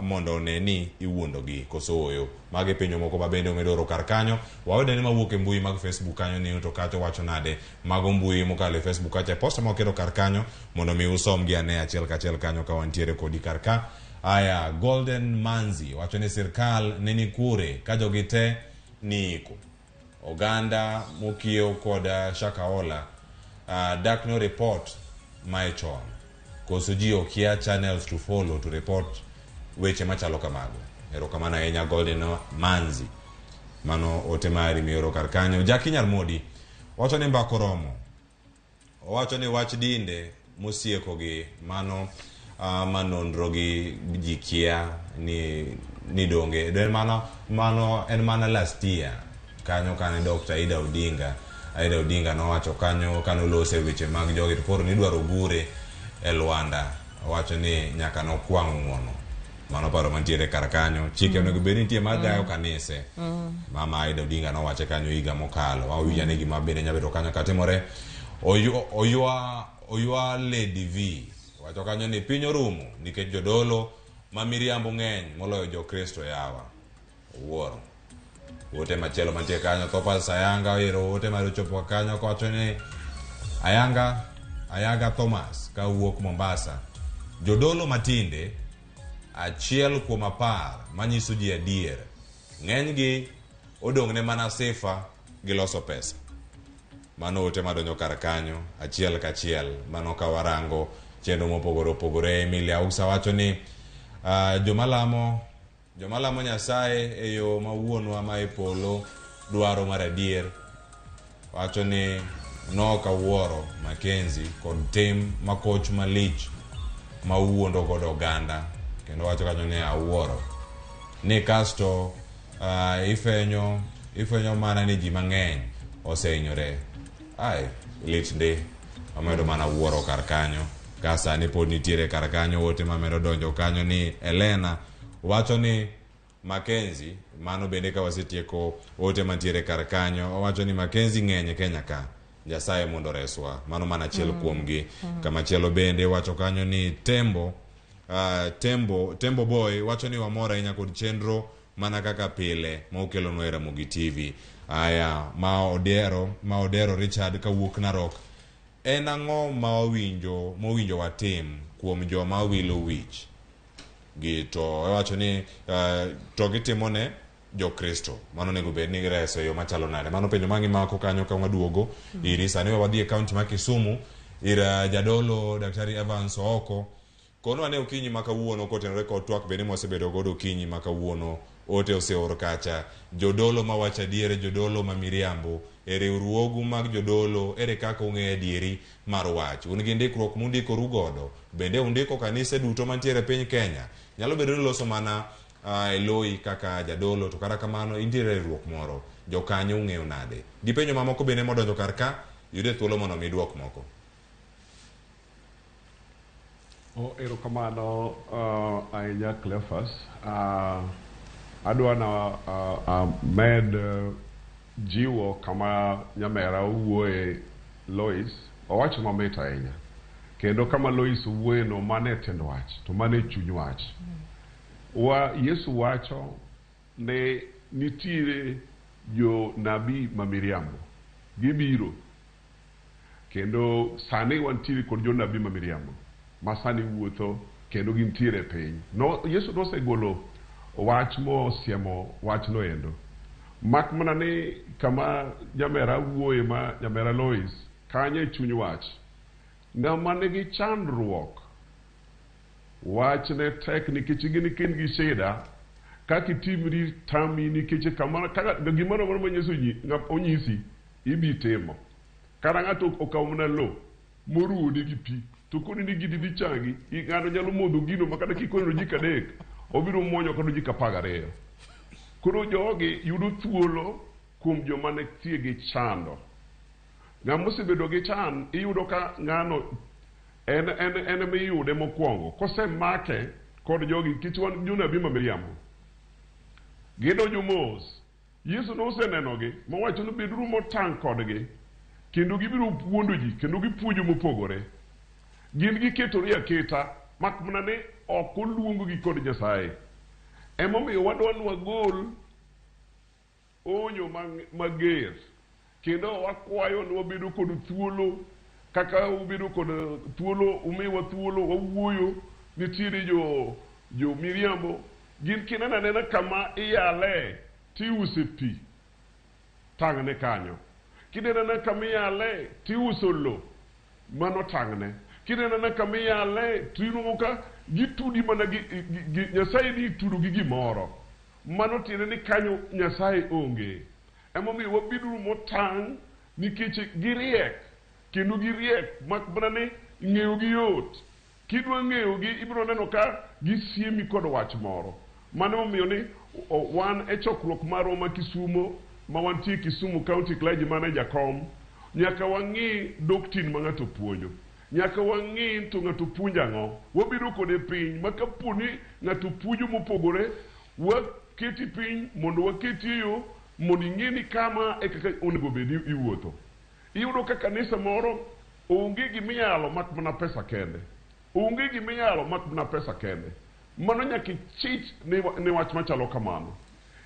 mondo one ni iwuondogi koso ooyo. Magi penjo moko ma bende omedo oro kar kanyo. Wayudo ni mawuok e mbui mag Facebook kanyo ni to kacha wacho nade mago mbui mokalo e Facebook kacha e posta ma waketo kar kanyo mondo mi usom gi ane achiel kachiel kanyo ka wantiere kodi kar ka. Aya, Golden Manzi wacho ni sirkal ne ni kure ka jogi te ni iko. Oganda mokiewo kod Shakahola dak no report mae chon. Koso ji okia channels to follow to report weche machalo kamago. Erokamano ahinya Golden Manzi. Mano ote mari mioro kar kanyo. Jackie Nyarmodi wacho ni mbaka oromo. Owacho ni wach dinde mosieko gi mano manonro gi ji kia ni donge. En mano en mana last year kanyo kane Dr. Ida Odinga nowacho kanyo kanolose weche mag jogi to koro nidwaro gure e Lwanda. Owacho ni nyaka nokwang' ng'uono. Mano paro mantiere kar kanyo. Chike onego bed ni nitie mar gayo kanise. Mama Aida Odinga nowache kanyo higa mokalo. Wawinjo ane gima bende nyalo bedo kanyo katimore. Oywa Lady V wacho kanyo ni piny orumo nikech jodolo ma miriambo ng'eny moloyo jokristo yawa. Owuoro. Ote machielo mantie kanyo Thomas Ayanga ero ote mar ochopo kanyo kowacho ni Ayaga Thomas kawuok Mombasa. Jodolo matinde 1 kuom 10 manyiso ji adier. Ng'enygi odong'ne mana sifa gi loso pesa. Mano ote madonjo kar kanyo achiel kachiel. Mano ka warango chenro mopogore opogore. Emilia Ausa wacho ni joma lamo Nyasaye e yo ma wuonwa ma e polo dwaro mar adier. Wacho ni nok awuoro Mackenzie kod tim makoch malich ma wuondo godo oganda. Kendo wacho kanyo ni awuoro ni kasto ifwenyo mana ni ji mang'eny osehinyore. Ai, lit ndi. Amedo mana wuoro kar kanyo. Ka sani pod nitiere kar kanyo ote mamedo donjo kanyo ni Elena wacho ni Mackenzie, mano bende ka wasetieko ote mantiere kar kanyo, owacho ni Mackenzie ng'eny e Kenya ka. Nyasaye mondo oreswa. Mano mana achiel kuomgi. Kamachielo bende wacho kanyo ni Tembo Boy wacho ni wamor ahinya kod chenro mana kaka pile ma okelonwa e Ramogi TV. Aya, ma Odero Richard kawuok Narok. En ang'o ma wawinjo mowinjo watim kuom joma wilo wich gi to iwacho ni to gitimo ne jokristo mano onego bed ni gireso e yo machalo nade? Mano penjo ma gimako kanyo ka waduogo iri sani. We wadhi e kaunti ma Kisumu ir jadolo Daktari Evans Ooko. Kono ane okinyi ma kawuono kotenore kod twak bende mwasebedo godo okinyi ma kawuono. Ote oseor kacha. Jodolo mawacho adier, jodolo ma miriambo. E riwruogu mag jodolo, ere kaka ung'eyo adieri mar wach? Un gi ndikruok mundikoru godo? Bende undiko kanise duto mantiere e piny Kenya? Nyalo bedo ni uloso mana Eloi kaka jadolo, to kata kamano intiere e riwruok moro. Jokanyo ung'eyo nade? Gi penjo mamoko bende modonjo kar ka, yude thuolo mondo mi iduok moko. Oh, erokamano ahinya Cleophas. Adwa na med jiwo kama nyamera owuoye Lois, owacho mamit ahinya. Kendo kama Lois owuoye no mano e tiend wach, to mano e chuny wach. Wa, Yesu wacho ne nitiere jonabi ma miriambo. Gibiro. Kendo sani wantiere kod jonabi ma miriambo ma sani wuotho kendo gintiere e piny. No, Yesu nosegolo wach mosiemo wachno endo. Mak mana ni kama nyamera wuoye ma nyamera Lois, kanyo e chuny wach. Ng'ama nigi chandruok, wachne tek nikech gin kin gi shida, kaka itimri tami nikech kama kaka gimoro amora ma Yesu onyisi ibi timo. Kata ng'ato okawo mana lo moruwone gi pi to koni ni gini dhi changi, ng'ato nyalo modho gino ma kata kikone ojiko adek, obiro muonyo kata ojiko 12. Koro jogi yudo thuolo kuom joma nitie gi chando. Ng'ama osebedo gi chan, iyudo ka ng'ano en en en ema iyude mokwongo. Kosemake kod jogi, nikech wan jonabi ma miriambo. Gidonjo mos. Yesu nosenenogi mowacho ni beduru motang' kodgi, kendo gibiro wuondo ji kendo gipuonjo mopogore. Gin giketore aketa, mak mana ni ok oluong-gi kod Nyasaye. Emomiyo wadwa ni wagol onyo mager kendo wakwayo ni wabedo kod thuolo kaka ubedo kod thuolo, umiwa thuolo wawuoyo. Nitiere jo miriambo, gin kineno anena kama iyale tiuse pi, tang'ne kanyo. Kineno anena kama iyale tiuso lo, mano tang'ne. Kineno anena kama iyale tinuang'o ka gitudi mana gi Nyasaye ni itudo gi gimoro. Mano tiende ni kanyo Nyasaye onge. Emomiyo wabeduru motang' nikech giriek kendo giriek mak mana ni ng'eyo gi yot. Kidwa ng'eyo gi ibiro neno ka gisiemi kod wach moro. Mano emomiyo ni wan e chokruok marwa ma Kisumo ma wantie Kisumu County Clergy mane jakom, nyaka wang'i doctrine ma ng'ato puonjo. Nyaka wang'i to ng'ato puonjo ang'o. Wabedo kode piny ma kapo ni ng'ato puonjo mopogore, waketi piny mondo waketi e yo mondo ing'e ni kama e kaka onego bed ni iwuotho. Iyudo ka kanisa moro onge gimiyalo mak mana pesa kende. Onge gimiyalo mak mana pesa kende. Mano nyaka ichich ne wach machalo kamano.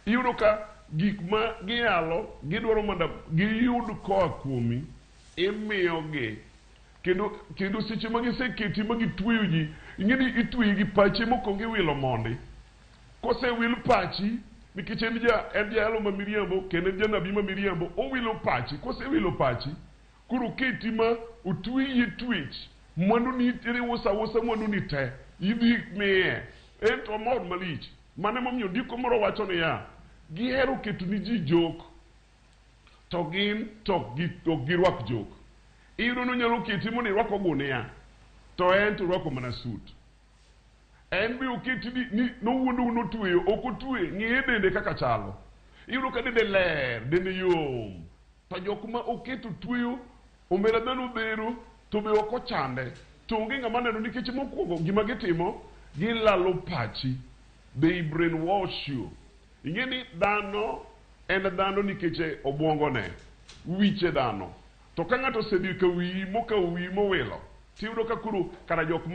Iyudo ka gik ma giyalo gidwaro mondo giyud koa kuomi, imiyogi. Kendo seche ma giseketi ma gitweyo ji, ing'e ni itweyi gi pachi mokwongo iwilo mondi. Kosewil pachi, nikech en jayalo ma miriambo kendo en janabi ma miriambo, owilo pachi. Kosewilo pachi, koro oketi ma otweyi e twech, mwandu ni iriuso ausa mwandu ni te, idhi miye. En to omor malich. Mano emomiyo ndiko moro wacho niya, gihero keto ni ji jok, to gin to ok girwak jok. Iyudo ni onyalo keti mondo irwak ogunia, to en to orwako mana sut. En be oketi ni nowuondou notweyo, ok otwe, ng'iye dende kaka chalo. Iyudo ka dende ler, dende yom. To jok ma oketo tweyo, omera dhano dhero, to be ok ochande. To onge ng'ama neno nikech mokwongo gima gitimo, gilalo pachi. They brainwash you. Ing'e ni dhano en dhano nikech obwongone, wiche dhano. To ka ng'ato osedhi ka wiyi mokawo wiyi mowilo, tiyudo ka koro kara jok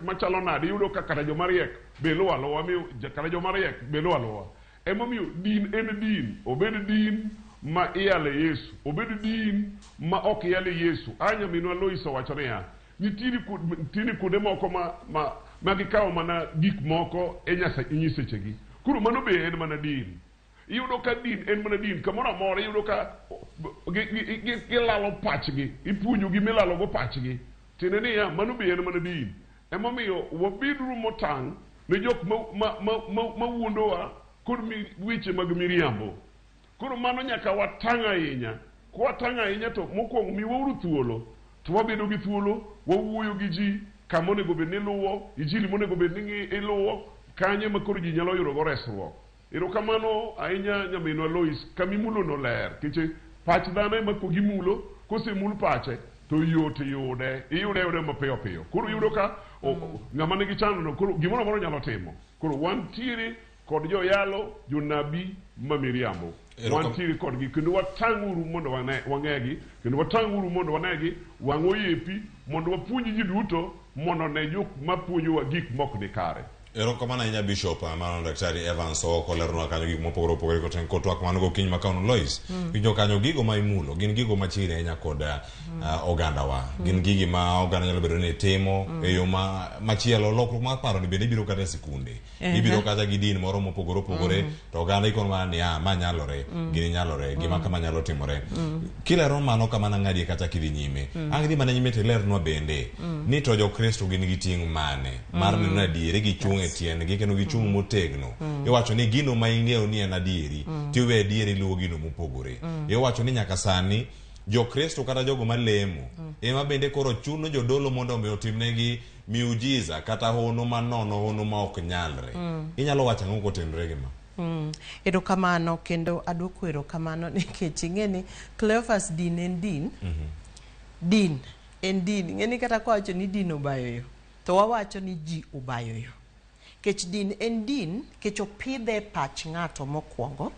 machalo nade, iyudo ka kata joma riek be luwo aluwa, miyo kata joma riek be luwo aluwa. Emomiyo din en din, obed din, ma iyale Yesu, obed din ma ok iyale Yesu. A nyaminwa Lois owacho niya, nitiere nitiere kuonde moko ma, ma, ma gikawo mana gik moko e nyasa nyisechegi. Koro mano be en mana din. Iyudo ka din en mana din, kamoro amora iyudo ka gilalo pachgi, ipuonjogi milalogo pachgi. Tiende niya, mano be en mana din. Emomiyo wabeduru motang' ne jok ma, ma, ma, ma, ma wuondowa kod weche mag miriambo. Koro mano nyaka watang' ahinya. Kwatang' ahinya to mokwongo miwauru thuolo, to wabedo gi thuolo, wawuoyo gi ji kama onego bed ni iluwo, injili monego bed ni iluwo, kanyo ema koro ji nyalo yudo go resruok. Erokamano ahinya nyaminwa Lois, kamimulo no ler, nikech pach dhano ema kogimulo, kosemul pache to yot yude, iyude ayuda mapiyo piyo. Koro iyudo ka ng'ama nigi chandruok koro gimoro amora onyalo timo. Koro wantiere kod joyalo, jonabi ma miriambo. Wantiere kodgi kendo watang'uru mondo wang'egi, kendo watang'uru mondo wanegi, wang' oyepi mondo wapuonj ji duto mondo one jok mapuonjowa gik mok ni kare. Erokamano ahinya Bishop, mano Daktari Evans Owoko leronwa kanyo gik mopogore opogore koten kotwak mano gokinyi ma kawuono. Lois, winjo kanyo gigo ma imulo gin gigo machiegni ahinya kod ogandawa. Gin gigi ma oganda nyalo bedo ni timo e yo ma machielo. Lokruok mar paro ni bende ibiro kata e sikunde, ibiro kata gi din moro mopogore opogore, to oganda ikono mana ni ah, ma nyalore, gini nyalore, gima kama nyalo timore. Kilero mano kama nang'adie kata kidhi nyime, ang' dhi mana nyime tilernwa bende ni to jokristo gin gi ting' mane mar neno ni adieri gichung' e tiendgi kendo gichung' motegno. Iwacho ni gino ma ing'eyo ni en adieri, tiwe adieri luwo gino mopogore. Iwacho ni nyaka sani jokristo kata jogo malemo ema bende koro chuno jodolo mondo omi otimnegi miujiza kata hono manono, hono ma ok nyalre. Inyalo wacho ang'o kotenore gi ma? Erokamano kendo aduoko erokamano nikech ing'e ni Cleophas din en din. Din en din. Ing'e ni kata kwawacho ni din obayo yo, to wawacho ni ji obayo yo. Kech din en din, kech opidhe e pach ng'ato mokwongo.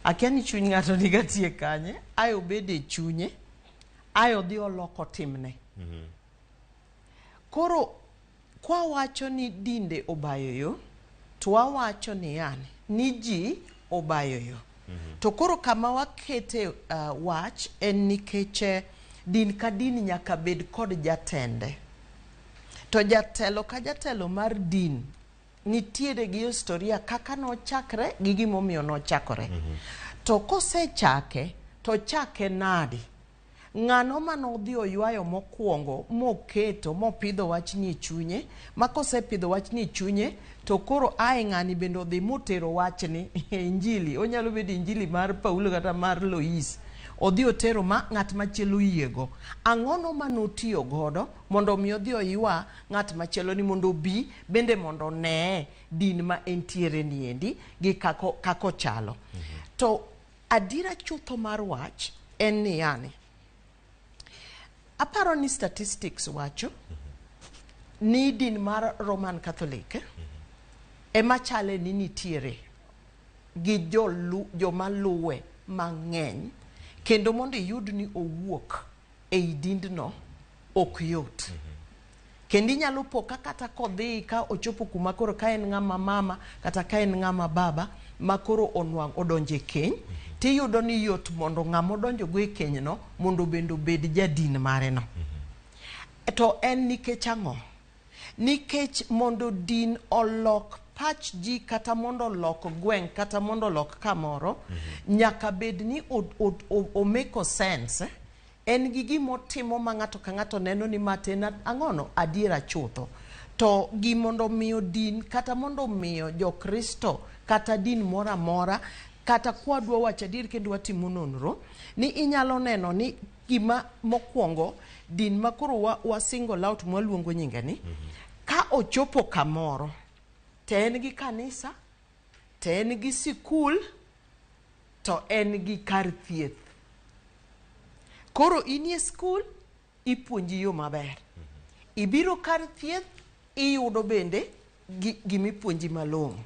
Akia ni chuny ng'ato niga tie kanye, ae obede e chunye, ae odhi oloko timne. Koro kwawacho ni dinde obayo yo, to wawacho ni yani, ni ji obayo yo. To koro kama wakete wach en nikech din ka din nyaka bed kod jatende. To jatelo ka jatelo mar din nitiere gi historia kaka nochakre gi gimomiyo nochakore. To kosechake, to chake nadi? Ng'ano manodhi oywayo mokwongo moketo mopidho wachni e chunye, ma kosepidho wachni e chunye, to koro ae ng'ani bende odhi motero wachni e injili, onyalo bedo injili mar Paulo kata mar Lois. Odhi otero ma ng'at machielo oyiego. Ang'ono manotiyo godo mondo mi odhi oywa ng'at machielo ni mondo obi bende mondo onee din ma entiere niendi gi kako, kako chalo. To adiera chutho mar wach en ni yani, aparo ni statistics wacho ni din mar Roman Catholic ema chale ni nitiere gi joma luwe mang'eny, kendo mondo iyud ni owuok ei dindno ok yot. Kendo inyalo po ka kata kodhi ka ochopo kuma koro ka en ng'ama mama kata ka en ng'ama baba ma koro onwang' odonjo e keny, tiyudo ni yot mondo ng'ama odonjo go e keny no mondo bende obed jadin mare no. To en nikech ang'o? Nikech mondo din olok pach ji kata mondo olok gweng' kata mondo olok kamoro, nyaka bed ni omeko sense, en gi gimotimo ma ng'ato ka ng'ato neno ni ma to en ang'ono adiera chutho. To gimondo miyo din kata mondo miyo jokristo kata din moro amora kata kwadwa wacho adier kendo watimo nonro ni inyalo neno ni gima mokwongo din ma koro wa single out mwaluongo nyinge ni ka ochopo kamoro to en gi kanisa to en gi sikul to en gi kar thieth. Koro inie skul ipuonji yo maber. Ibiro kar thieth iyudo bende gimipuonji malong'o.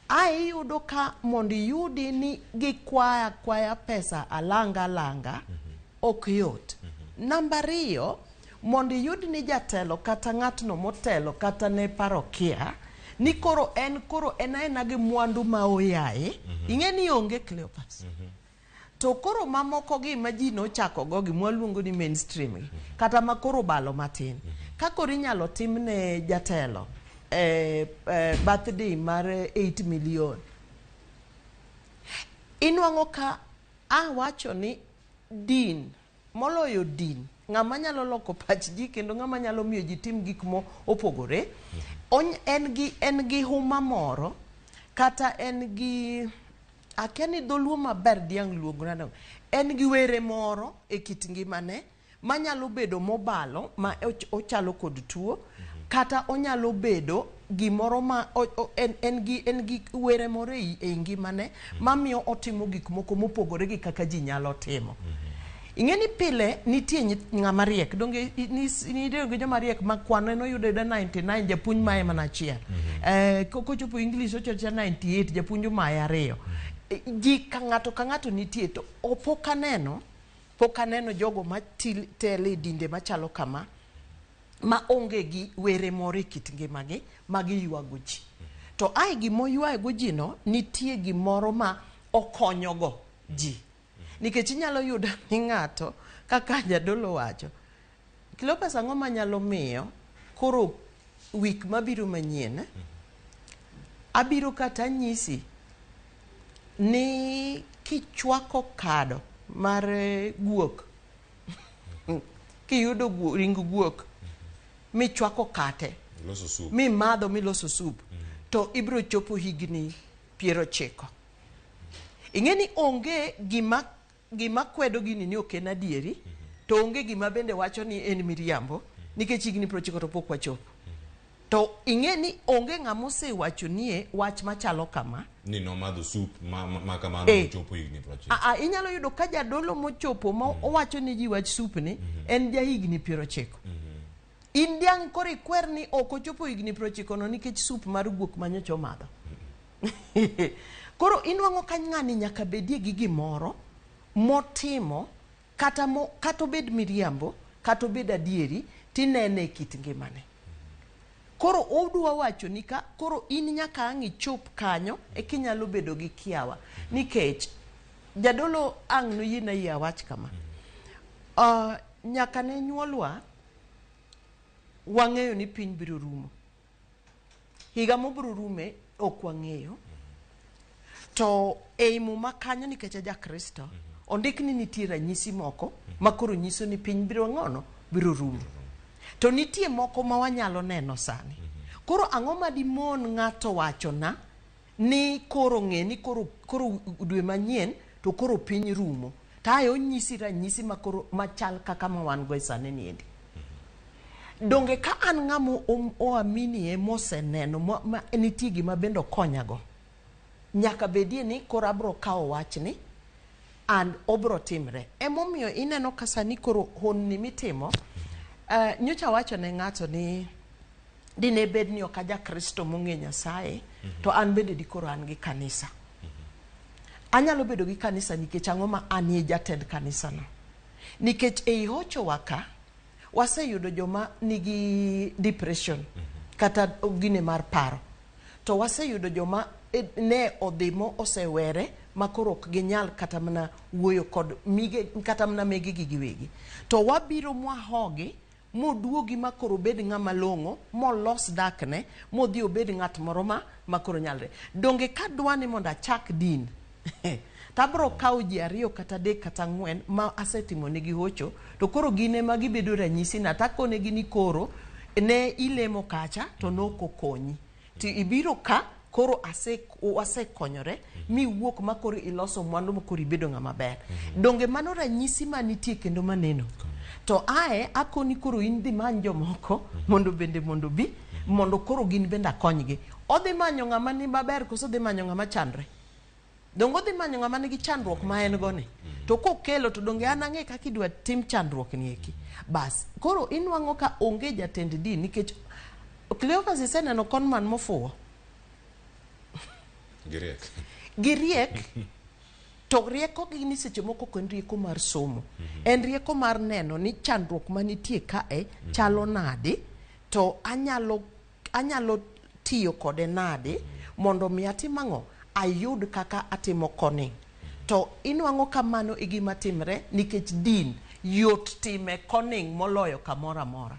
Ae iyudo ka mondo iyudi ni gikwaya kwaya pesa alanga alanga ok yot. Namba ariyo, mondo iyud ni jatelo kata ng'atno motelo kata ne parokia ni koro en koro en aena gi mwandu ma oyaye, ing'e ni onge Cleophas. To koro mamoko gi ma ji nochako go gi mwaluongo ni mainstream gi, kata ma koro obalo matin. Ka koro inyalo tim ne jatelo birthday mar 8 million. Inwang'o ka awacho ni din moloyo din ng'ama nyalo loko pach ji kendo ng'ama nyalo miyo ji tim gik mo opogore en gi huma moro kata en gi akia ni dholuo maber diang' luongna no en gi were moro e kit ngimane manyalo bedo mobalo ma ochalo kod tuo kata onyalo bedo gimoro ma en gi were moro ei ngimane mamiyo otimo gik moko mopogore gi kaka ji nyalo timo. Ing'e ni pile nitie ng'ama riek donge nitie joma riek ma kwan en oyudo ayuda 99 japuonj maye mana achiel. Kochopo English ochocho 98 japuonj omaye 2. Ji ka ng'ato ka ng'ato nitie to pok aneno jogo ma telo e dinde machalo kama ma onge gi were moro e kit ngimagi ma giywago ji. To ae gimoywago ji no nitie gimoro ma okonyogo ji. Nikech inyalo yudo ni ng'ato kaka jadolo wacho, Cleopas ang'o manyalo miyo koro wik mabiro manyien abiro kata nyisi ni kichwako kado mar guok kiyudo ring guok michwako kate mimadho miloso sup to ibiro chopo higni 90. Ing'e ni onge gima kwedo gini ni ok en adieri to onge gima bende wacho ni en miriambo nikech higni 90 to pok wachopo. To ing'e ni onge ng'ama osewacho nie wach machalo kama ni nomadho sup ma kamano ochopo higni 90. Inyalo yudo ka jadolo mochopo ma owacho ni ji wach sup ni en ja higni 90. In diang' koro ikwer ni ok ochopo higni 90 no nikech sup mar guok manyocha omadho. Koro inwang'o ka ng'ani nyaka bedie gi gimoro motimo kata obed miriambo kata obed adieri tinene e kit ngimane. Koro odwa wacho ni ka koro in nyaka ang' ichop kanyo ekinyalo bedo gi kiawa nikech jadolo ang' noyiena yie awach kama. Nyaka ne nyuolwa wang'eyo ni piny biro rumo. Higa mobiro rume ok wang'eyo. To ei Muma kanyo nikech a ja-Kristo ondik ni nitie ranyisi moko ma koro nyiso ni piny biro ng'ono biro rumo. To nitie moko ma wanyalo neno sani. Koro ang'o ma dimon ng'ato wachona ni koro ng'e ni koro dwe manyien to koro piny rumo. To ae onyisi ranyisi ma koro machal kaka ma wan go e sani niendi. Donge ka an ng'ama oaminie moseneno ma nitie gima bende okonyago. Nyaka bedie ni koro abro kawo wachni and obro timre. Emomiyo ineno ka sani koro honni mitimo, nyocha wacho ne ng'ato ni dine bed ni ok aja Kristo mong'e Nyasaye, to an bende dikoro an gi kanisa. Anyalo bedo gi kanisa nikech ang'o ma anie jatend kanisano. Nikech ei hochowa ka, waseyudo joma nigi depression kata gine mar paro. To waseyudo joma ne odhi mo osewere ma koro ok ginyal kata mana wuoyo kod mige kata mana megegi giwegi. To wabiro mwahogi moduogi ma koro obed ng'ama long'o molos dakne modhi obed ng'at moro ma koro nyalre. Donge ka dwa ni mondo achak din tabro kawo ji 2 kata 3 kata 4 ma asetimo negi hocho to koro gin ema gibedo ranyisi na takonegi ni koro ne ilemo kacha to nokokonyi. Ti ibiro ka koro asekonyore miwuok ma koro iloso mwandu ma koro ibedo ng'ama ber. Donge mano ranyisi manitie kendo maneno. To ae akoni koro in dhi many jomoko mondo bende mondo bi mondo koro gin bende akonygi. Odhi manyo ng'ama ni maber koso odhi manyo ng'ama chandre? Donge odhi manyo ng'ama nigi chandruok ma en go ni? To kokelo to donge an ang'e kaka idwa tim chandruok ni eki. Bas, koro inwang'o ka onge jatend din nikech Cleophas iseneno conman mofuwo. Giriek. Giriek to rieko gi ni seche moko ok en rieko mar somo. En rieko mar neno ni chandruok manitie kae chalo nade to anyalo tiyo kode nade mondo mi atim ang'o ayud kaka atimo conning. To inwang'o kamano e gima timre nikech din yot time koning moloyo kamoro amora.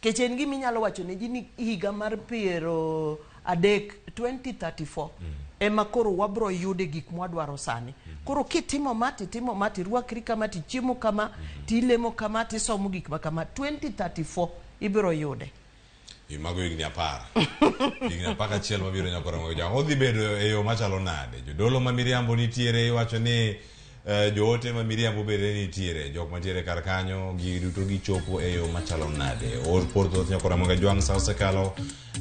Nikech en gima inyalo wacho ne ji ni higa mar 30 2034 ema koro wabro yude gik mwadwaro sani. Koro kitimo ma titimo ma tirwakri kama tichiemo kama tilemo kama tisomo gik ma kama 2034 ibiro yude. Mago higni 10. Higni 11 mabiro nyaka romo jang. Odhi bedo e yo machalo nade? Jodolo ma miriambo nitiere iwacho ni joote ma miriambo bende nitiere. Jok mantiere kar kanyo gi duto gichopo e yo machalo nade? Or por thoth nyaka romo jwang' sa osekalo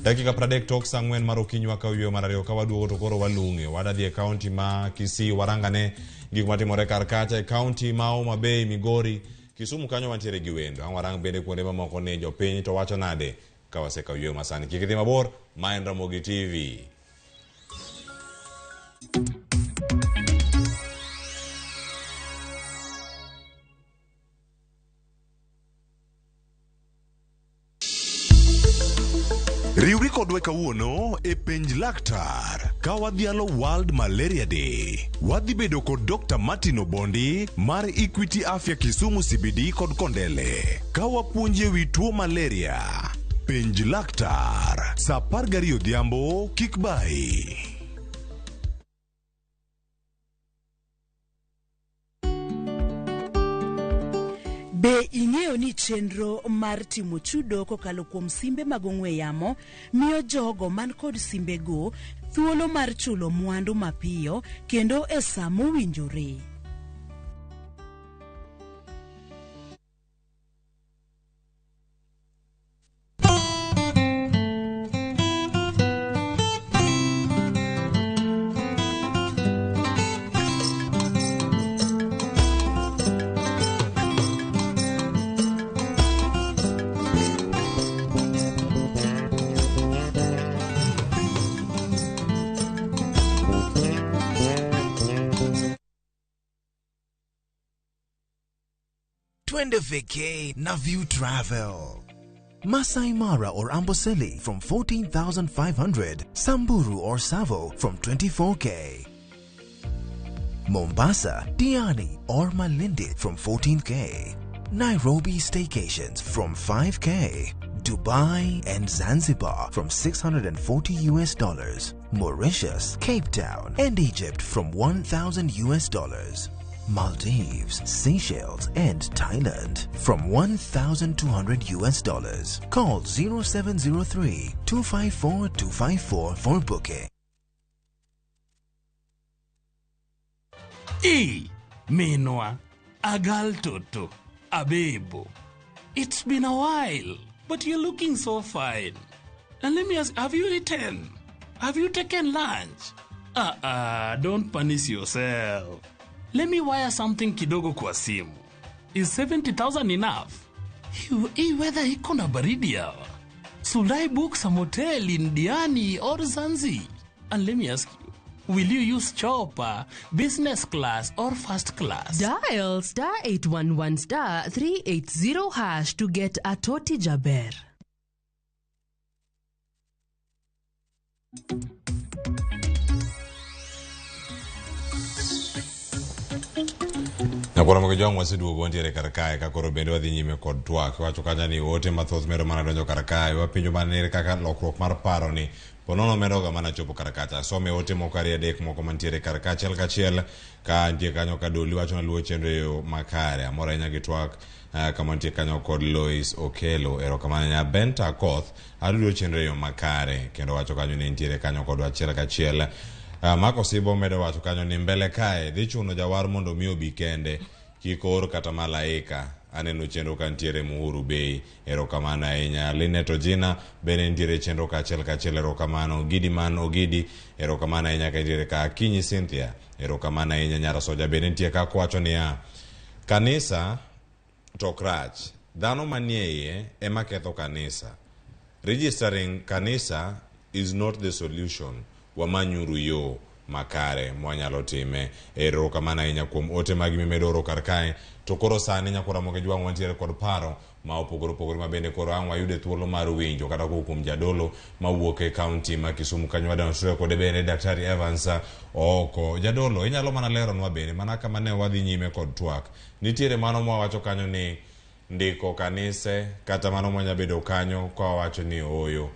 dakika 30 tok sa 4 mar okinyi wakawo yweyo mar ariyo ka waduogo to koro walung'e. Wadadhi e kaunti ma Kisii warangane gik matimore kar kacha e kaunti ma Homa Bay, Migori, Kisumu kanyo wantiere gi wendo. Ang' warang bende kuonde mamoko ni jopiny to wacho nade ka wasekawo yweyo masani. Kik idhi mabor, ma en Ramogi TV. Riwri kodwa kawuono e Penj Laktar ka wadhialo World Malaria Day. Wadhi bedo kod Dr. Martin Obondi mar Equity Afya Kisumu CBD kod Kondele ka wapuonji ewi tuo malaria. Penj Laktar saa 12 odhiambo kik bayi. Be ing'eyo ni chenro mar timo chudo kokalo kuom simbe mag ong'we yamo miyo jogo man kod simbego thuolo mar chulo mwandu mapiyo kendo e sa mowinjore? Twende vacay na View Travel. Masai Mara or Amboseli from 14,500, Samburu or Savo from 24K. Mombasa, Diani or Malindi from 14K. Nairobi staycations from 5K. Dubai and Zanzibar from $640 US. Mauritius, Cape Town and Egypt from $1,000 US. Maldives, Seychelles and Thailand from $1,200 US. Call 0703 254 254 for booking. E Minwa, Agal Toto, Abebo. It's been a while, but you're looking so fine. And let me ask, have you eaten? Have you taken lunch? Don't punish yourself. Let me wire something kidogo kwa simu. Is 70,000 enough? Hii weather iko na baridi hawa. Should I book some hotel in Diani or Zanzi? And let me ask you, will you use chopper, business class or first class? Dial star 811 star 380 hash to get a Toti Jaber. Nyakwara mag jwang' waseduogo wantiere kar kae ka koro bende wadhi nyime kod twak. Iwacho kacha ni ote mathoth medo mana donjo kar kae. Wapenjo mana ni ere kaka lokruok mar paro ni ponono medoga mana chopo kar kacha. Some ote moko ariyo adek moko mantiere kar ka achiel kachiel ka nitie kanyo ka Doli wacho na luwo chenro e yo makare. Amor ahinya gi twak kama nitie kanyo kod Lois Okelo. Erokamano ahinya. Benta Koth aluwo chenro e yo makare kendo wacho kanyo ni nitiere kanyo kodwa achiel kachiel. Mark Osibo medo wacho kanyo ni mbele kae dhi chuno jawar mondo mi obi kende kik or kata malaika. Aneno chenro ka nitiere Muhuru Bay. Erokamano ahinya. Linet Ojina bende nitiere chenro ka achiel kachiel. Erokamano. Gidi man Ogidi. Erokamano ahinya ka nitiere ka. Akinyi Cynthia. Erokamano ahinya. Nyara Soja bende nitie ka kowacho niya, kanisa to ok rach. Dhano manie iye ema ketho kanisa. Registering kanisa is not the solution. Wamanyuru yo. makare mwanyalo time. Erokamano ahinya kuom ote magi mimedo oro kar kae. To koro sani nyakwar Ramogi Jwang' wantiere kod paro ma opogore opogore ma bende koro ang' wayude thuolo mar winjo kata kowuok kuom jadolo mawuok e kaunti ma Kisumu kanyo wadonjore kode bende Daktari Evans Ooko. Jadolo, inyalo mana leronwa bende mana kama ne wadhi nyime kod twak. Nitiere mano mwawacho kanyo ni ndiko kanise kata mano mwanya bedo kanyo ka wawacho ni ooyo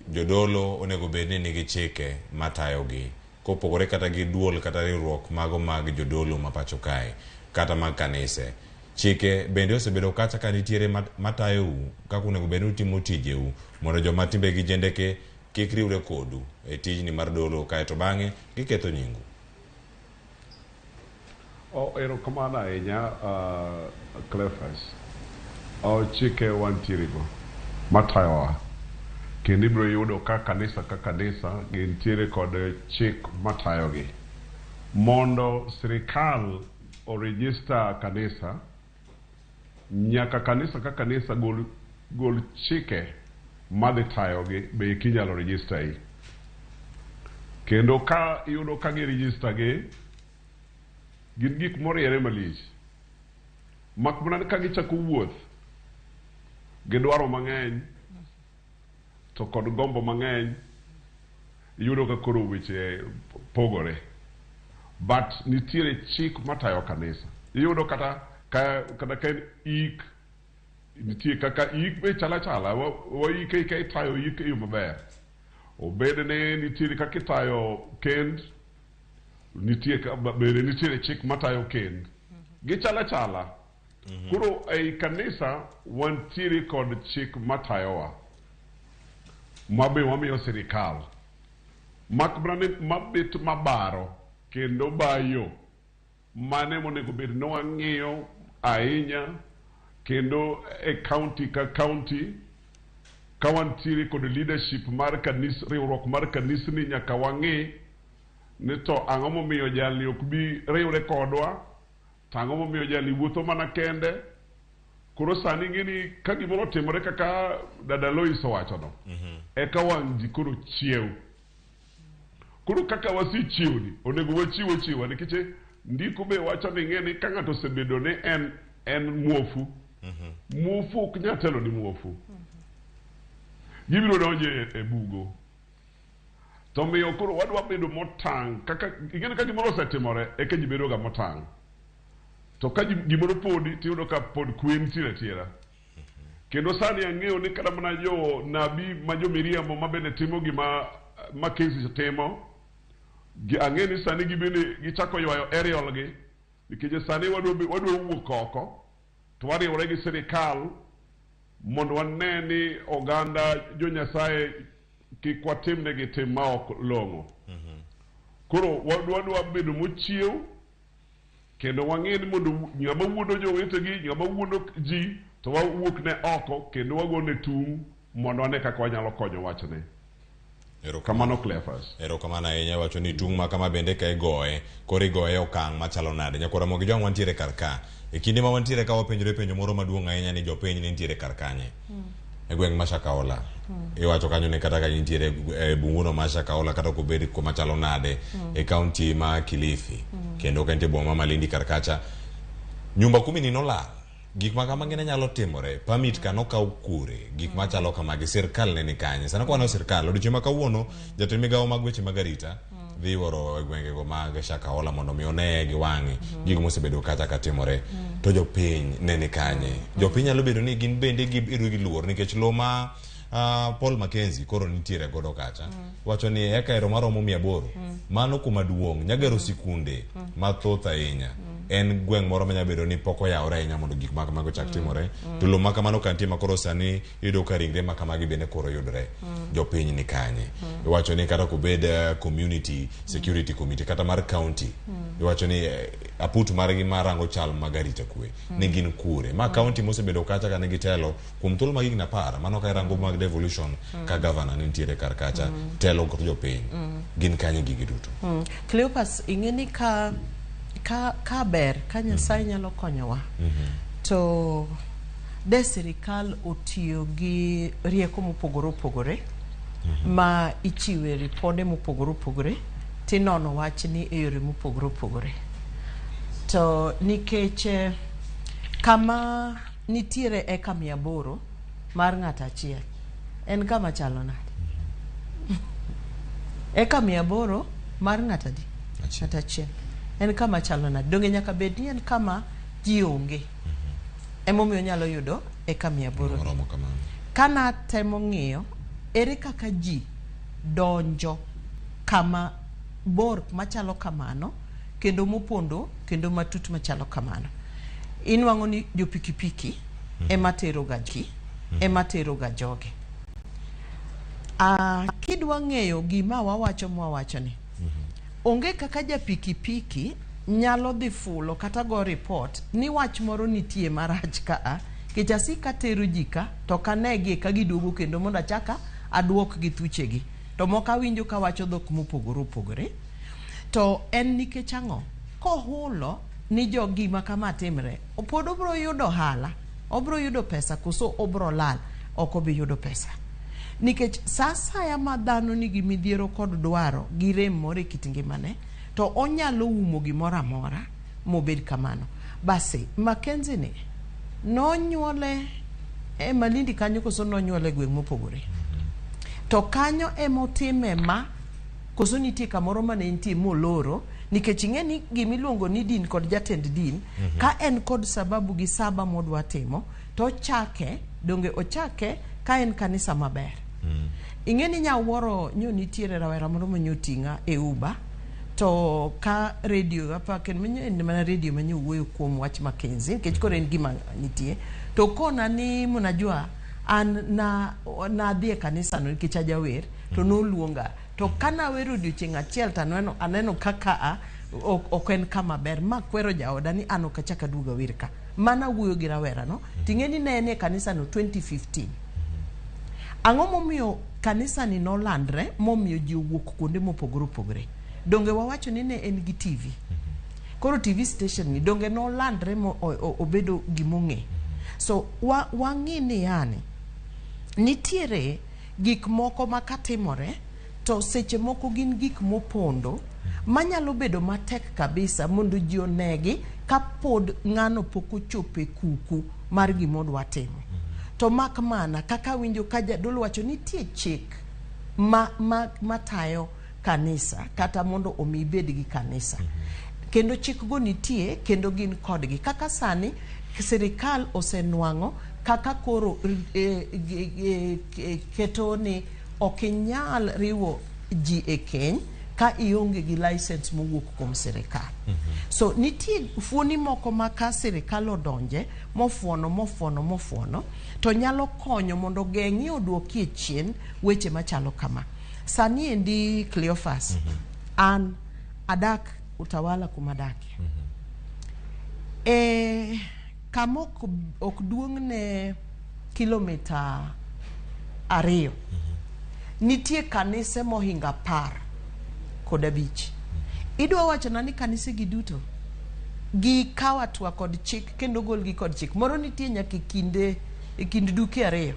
jodolo onego bed ni nigi chike matayogi kopogore kata gi duol kata riwruok mago mag jodolo ma pacho kae kata mag kanise. Chike bende osebedo kacha ka nitiere matayou kaka onego bed ni utimo tijeu mondo joma timbegi jendeke kik riwre kodu e tijni mar dolo kaeto bang'e giketho nyingu. Oh, erokamano ahinya Cleophas. Chike wantiere go matayowa kendo ibiro yudo ka kanisa ka kanisa gintiere kod chik matayogi. Mondo sirikal oregister kanisa, nyaka kanisa ka kanisa gol, gol chike madhi tayogi be kinyalo register gi. Kendo ka iyudo ka gi register gi, gin gik moriere malich. Mak mana ni ka gichako wuoth gi dwaro mang'eny to kod gombo mang'eny, iyudo ka koro weche pogore. But nitiere chik matayo kanisa. Iyudo kata ka, kata ka en ik, nitie kaka ik be chal achala, waike ika itayo ik e yo maber. Obed ni nitiere kaka itayo kend, nitie bende nitiere chik matayo kend. Gichal achala. Koro ei kanisa wantiere kod chik matayowa ma be wamiyo sirikal. Mak mana ni mabet mabaro kendo bayo mane monego bed ni wang'iyo ahinya kendo e county ka county ka wantiere kod leadership mar kanis, riwruok mar kanisni nyaka wang'i ni to ang'o momiyo jalni ok bi riwre kodwa to ang'o momiyo jalni wuotho mana kende. Koro sani ing'e ni ka gimoro otimore kaka dada Lois owachono, eka wang' ji koro chiew. Koro kaka wasechiewni, onego wachiw achiwa nikech ndiko be wacho ni ing'e ni ka ng'ato osebedo ni en en muofu, muofu ok nyal telo ni muofu. Gibiro donjo e bugo. To omiyo koro wadwa bedo motang' kaka ing'e ni ka gimoro osetimore eka ji bedo ga motang'. To ka gimoro podi tiyudo ka pod kwe nitiere atiera. Kendo sani ang'eyo ni kata mana jo nabi ma jo miriambo ma bende timo gima Mackenzie timo, ang'e ni sani gibende gichako ywayo aerial gi nikech sani wadwa wuok oko to wariwore gi sirikal mondo wane ni oganda jo Nyasaye kik watimnegi tim ma ok long'o. Koro wadwa bedo mochiew kendo wang'e ni mondo ng'ama wuondo jowetegi, ng'ama wuondo ji, to wawuok ne oko kendo wagone tung' mondo wane kaka wanyalo konyo wachne. Kamano Cleophas. Erokamano ahinya wacho ni tung' ma kama bende ka igoye, koro igoye e okang' machalo nade. Nyakwar Ramogi Jwang' wantiere kar ka. E kinde ma wantiere ka wapenjore penjo moro maduong' ahinya ni jopiny ne nitiere kar kanye. E gweng' ma Shakahola. Iwacho kanyo ni kata ka intiere e bunguno ma Shakahola kata ok obed kuma chalo nade e kaunti ma Kilifi. Kendo ka nitie boma ma Malindi kar kacha. Nyumba kumi ni nolal. Gik ma kamagi ne nyalo timore. Permit ka nokaw kure. Gik machalo kamagi. Sirkal ne ni kanye. Sana kwaneno sirkal. Odiochieng' ma kawuono, jatend migawo mag weche mag arita dhi yuoro e gwengego mag Shakahola mondo mi oneye gi wang'e gigo mosebedo kacha ka timore. To jopiny ne ni kanye? Jopiny nyalo bedo ni gin bende gibedo gi luor nikech lowo ma Paul Mackenzie koro nitiere godo kacha wacho ni eka ero maromo 800 mano kuma duong' nyagero sikunde mathoth ahinya. En gweng' moro manyalo bedo ni pok oyawore ahinya mondo gik ma kamago ochak timore. To lowo ma kamano ka nitie ma koro sani iyudo ka ringre ma kamagi bende koro yudore. Jopiny ni kanye? Iwacho ni kata kobed community security committee kata mar county, iwacho ni aput margi marango chal mag arita kwe ni gin kure. Ma county mosebedo kacha ka nigi telo kuom thuolo mag higni 10, mano ka irango mag devolution ka governor ne nitiere kar kacha telo kod jopiny. Gin kanye gigi duto? Cleopas, ing'e ni ka ka ber ka Nyasaye nyalo konyowa to de sirikal otiyo gi rieko mopogore opogore ma ichiwe ripode mopogore opogore tinono wachni e yore mopogore opogore. To nikech eh, kama nitiere eka 800 mar ng'ato achiel en kama chalo nade? Eka 800 mar ng'ato adi? Ng'ato achiel. En kama chalo nade? Donge nyaka bed ni en kama ji onge. Emomiyo onyalo yudo eka 800 gi. Oromo kamano. Kanatemo ng'iyo ere kaka ji donjo kama bor machalo kamano kendo mopondo kendo matut machalo kamano. Inwang'o ni jo pikipiki ema tero ga ji, ema tero ga jogi. Ah, kidwa ng'eyo gima wawacho mwawacho ni onge kaka ja pikipiki nyalo dhi fulo kata go report ni wach moro nitie marach kaa kech asika tero ji ka to kanegi ka giduogo kendo mondo achaka aduok gi thuchegi to moko awinjo kawacho dhok mopogore opogore to en nikech ang'o kohulo ni jo gima kama timre pod obro yudo ohala obro yudo pesa koso obro lal ok obi yudo pesa nikech sa asaya ma dhano nigi midhiero kod dwaro gi rem moro e kit ngimane to onyalo umo gimoro amora mobed kamano basi Mackenzie ni nonyuole e Malindi kanyo koso nonyuole e gweng' mopogore to kanyo emotime ma koso nitie kamoro mane nitie moloro nikech ing'e ni gimiluongo ni din kod jatend din ka en kod sababu gi saba modwa timo to ochake donge ochake ka en kanisa maber ing'e ni nyawuoro nyo nitiere rawera moro manyo ting'a e Uber to ka radio apa ken manyo en mana radio manyo wuoyo kuom wach Mackenzie nikech koro en gima nitie to kona ni mnajua an na nadhi e kanisa no nikech ajawer to noluonga to kanawero odiochieng' achiel to aneno, aneno kaka a ok, ok en kama ber ma kwero jaoda ni an ok achak aduog awer ka mana wuoyo gi rawera no ting'e ni ne en e kanisa no 2015 ang'o momiyo kanisa ni nolandre momiyo ji owuok kuonde mopogore opogore donge wawacho ni ne en gi TV koro TV station ni donge nolandre mo obedo gimong'e so wa, wang'i ni yani nitiere gik moko ma katimore to seche moko gin gik mopondo manyalo bedo matek kabisa mondo ji onegi kapod ng'ano pok ochopo e kuku mar gima odwa timo to mak mana kaka winjo ka jadolo wacho nitie chik ma, ma, matayo kanisa kata mondo omi ibed gi kanisa kendo chik go nitie kendo gin kodgi kaka sani sirikal osenwang'o kaka koro eh, eh, eh, keto ni ok inyal riwo ji e keny ka ionge gi license mowuok kuom sirikal so nitie fuoni moko ma ka sirikal odonje mofuono mofuono mofuono to nyalo konyo mondo geng'i oduokie chien weche machalo kama sani endi Cleophas an adak Utawala kuma adakie e kama ok, ok duong' ne kilomita 2 nitie kanise mohingo 15. Idwa wachona ni kanise gi duto gikawo hatua kod chik kendo golgi kod chik moro nitie nyaka e kinde e kind duke 2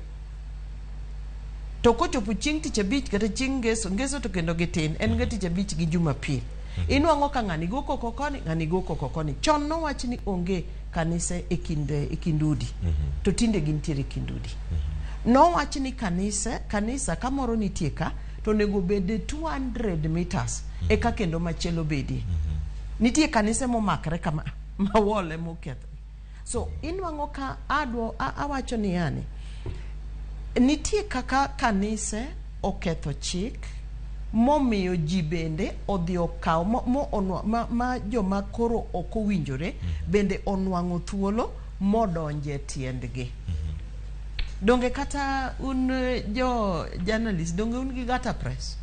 to kochopo chieng' tich abich kata chieng' ngeso ngeso to kendo gitin en ga tich abich gi jumapil inwang'o ka ng'ani go koko koni ng'ani go koko koni chon nowach ni onge kanise e kind e kind udi to tinde gintiere e kind udi nowach ni kanise kanisa kamoro nitie ka to onego bed 200 meters eka kendo machielo bedie nitie kanise momakre kama mawole moketho so inwang'o ka adwo awacho ni yani nitie kaka kanise oketho chik momiyo ji bende odhi okaw mo, mo onwa, ma, ma joma koro ok owinjore bende onwang'o thuolo modonje tiendgi donge kata un eh, jo journalist donge un gi gata press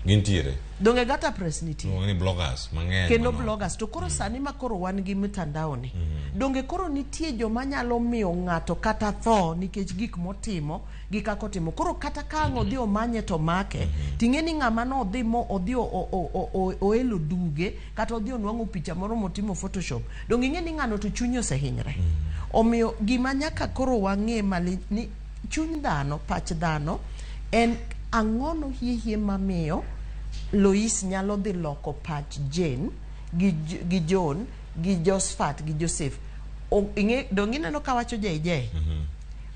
Gintiere. donge gata press nitie Iluongo ni bloggers mang'eny. kendo mano. bloggers to koro sani ma koro wan gi mitandao ni donge koro nitie joma nyalo miyo ng'ato kata tho nikech gik motimo gi kaka otimo koro kata ka ang' odhi omanye to make ting'e ni ng'ama nodhi mo odhi oelo duge kata odhi onwang'o picha moro motimo photoshop donge ing'e ni ng'ano to chunye osehinyre omiyo gima nyaka koro wang'e mali ni chuny dhano pach dhano en ang'ono hie hie mamiyo Lois nyalo dhi loko pach Jane gi, gi John gi Josephat gi Joseph. Ing'e donge ineno kawacho JJ?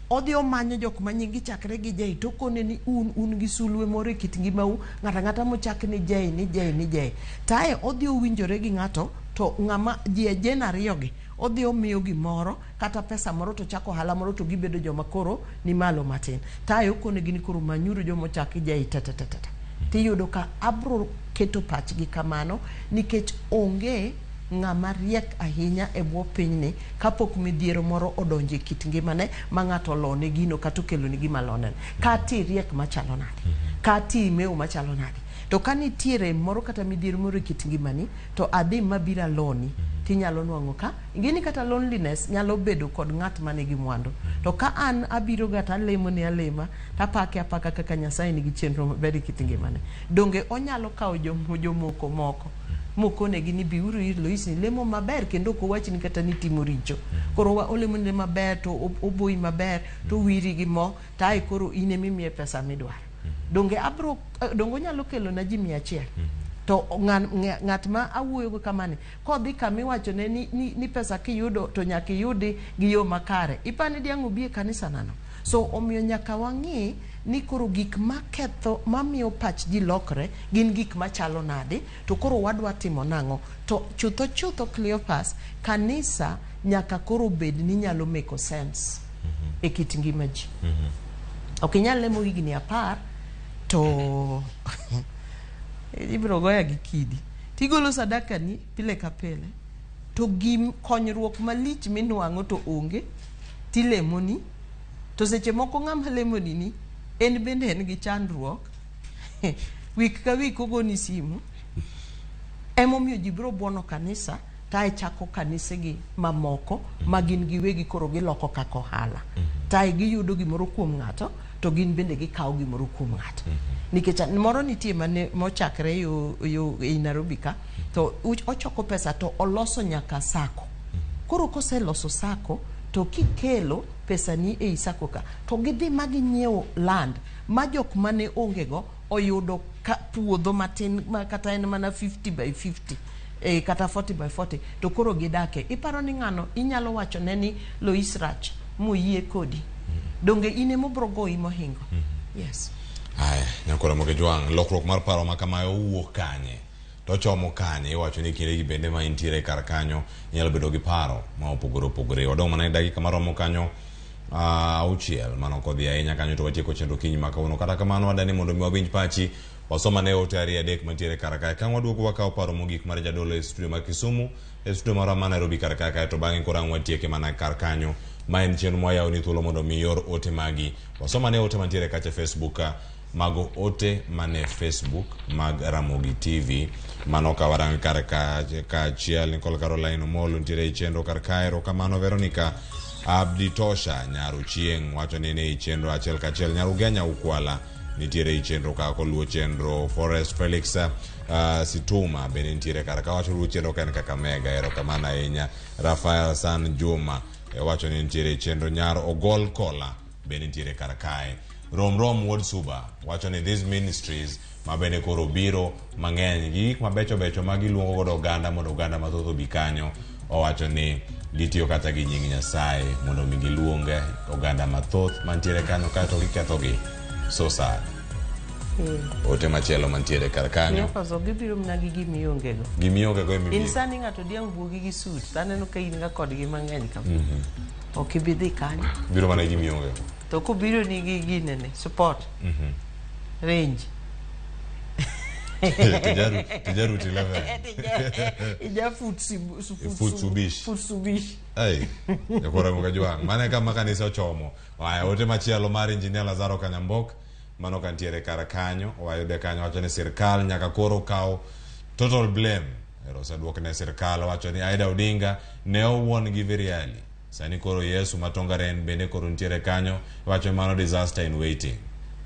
Odhi omanyo jok ma nying gi chakre gi J to okone ni un un gi sulwe moro e kit ngimau, ng'ato ang'ata mochak ni J ni J ni J. To ae odhi owinjore gi ng'ato to ng'ama ji Jane ariyogi odhi omiyo gimoro kata pesa moro to chako ohala moro to gibedo joma koro ni malo matin. To ae okonegi ni koro manyuru joma ochak gi J ta ta ta ta. Tiyudo ka abro keto pachgi kamano nikech onge ng'ama riek ahinya e bwo pinyni kapok midhiero moro odonjo e kit ngimane ma ng'ato olone gino kata okeloni gima loneno. Kata iriek machalo nade, kata imewo machalo nade, to ka nitie rem moro kata midhiero moro e kit ngimani to adhi mabiro aloni tinyalo nwang'o ka ing'eni kata loneliness nyalo bedo kod ng'at manigi mwandu. To ka an abiro ga talemoni alema tapake apaka kaka Nyasaye nigi chenro maber e kit ngimane, donge onyalo kawo jomoko moko mokonegi ni biuru ir Lois ni lemo maber kendo ok owachni kata ni timo richo. Koro olemoni maber to oboyi maber to owiri gi mo to ae koro in emimiye pesa midwaro. Donge abro donge onyalo kelona ji 100? To ng'at ma awuoyogo kamani kodhi kama iwachone ni pesa kiyudo to nyaka iyudi gi yo makare, ipani diang' obi e kanisa nano? So omiyo nyaka wang'i ni koro gik maketho mamiyo pach ji lokre gin gik machalo nade, to koro wadwa timo nang'o? To chutho chutho Cleophas, kanisa nyaka koro bed ni nyalo meko sense e kit ngima ji. Ok inyal lemo higni 10 to ibiro goya gi kidi. Tigolo sadaka ni pile ka pile to gim konyruok malich minwang'o to onge, tilemoni to seche moko ng'ama lemoni ni en bende en gi chandruok wik ka wik ogoni simu. Emomiyo ji biro buono kanisa to ae chako kanisegi mamoko ma gin giwegi koro giloko kaka ohala. To ae giyudo gimoro kuom ng'ato to gin bende gikawo gimoro kuom ng'ato. Nikech moro nitie mane mochakre yo ei Nairobi ka to ochoko pesa to oloso nyaka sako. Koro koseloso sako to kikelo pesa ni ei sako ka to gidhi ma ginyiewo land ma jok mane onge go oyudo ka puodho matin ma kata en mana 50 by 50 kata 40 by 40 to koro gidake. Iparo ni ng'ano inyalo wacho ne ni Lois rach moyie kodi? Donge in ema obro goyi mohingo? Yes. Aya, nyakora Mogi Jwang', lokruok mar paro ma kamae owuok kanye? To chomo kanye? Iwacho ni kindegi bende ma intiere kar kanyo inyalo bedo gi paro ma opogore opogore. Wadong' mana e dakika maromo kanyo 6 mano kodhi ahinya kanyo to watieko chenro kinyi ma kawuono. Kata kamano wadani mondo mi wawinj pachi, wasoma ne ote 2 3 mantiere kar kae. Ka waduogo wakawo paro mogik mar jadolo e studio ma Kisumu, e studio marwa ma Nairobi kar kae, kae to bang'e koro ang' watieke mana kar kanyo. Ma en chenro mwayawo ni thuolo mondo mi ior ote magi. Wasoma ne ote mantiere kacha e Facebook ka, mago ote mane Facebook mag Ramogi TV. Mano ka warang kar kaachiel. Nicole Caroline Omolo nitiere e chenro kar kae. Erokamano Veronica Abdi Tosha Nyaru Chieng' wacho ni ni chenro achiel kachiel. Nyarugenya Ukwala nitiere e chenro ka koluwo chenro. Forest Felix Situma bende nitiere kar ka wacho luwo chenro ka en Kakamega. Erokamano ahinya. Rafael San Juma wacho ni nitiere e chenro. Nyar Ogol Kola bende nitiere kar kae. Rom Rom Wuod Suba wacho ni these ministries ma bende koro biro mang'eny gi gik mabecho becho ma giluongo godo oganda mondo oganda mathoth obi kanyo. Owacho ni gitiyo kata gi nying Nyasaye mondo mi giluong oganda mathoth mantiere kanyo kaeto gikethogi. So sad. Ote machielo mantiere kar kanyo. Cleophas, ok gibiro mana gi gima go. Gima go ema In ibiro. sani ng'ato diang' buogi gi suit to aneno ka in ga kodgi mang'eny kama. Ok ibi dhi kanyo. Biro mana gi gima go. To kobiro ni gi ginene support range. Tijaru 11. Ija foot Foot subish. Foot subish. Ai, jakora Mogi Jwang'. Mano e kama kanisa ochomo. Aya, ote machielo mar Engineer Lazaro Kanyambok mano kantiere kar kanyo wayude kanyo wacho ni sirkal nyaka koro kaw total blame. Ero oseduok ne sirkal wacho ni Aida Odinga ne owuon gi very early. Sani koro Yesu Matongaren bende koro nitiere kanyo wacho mano disaster in waiting.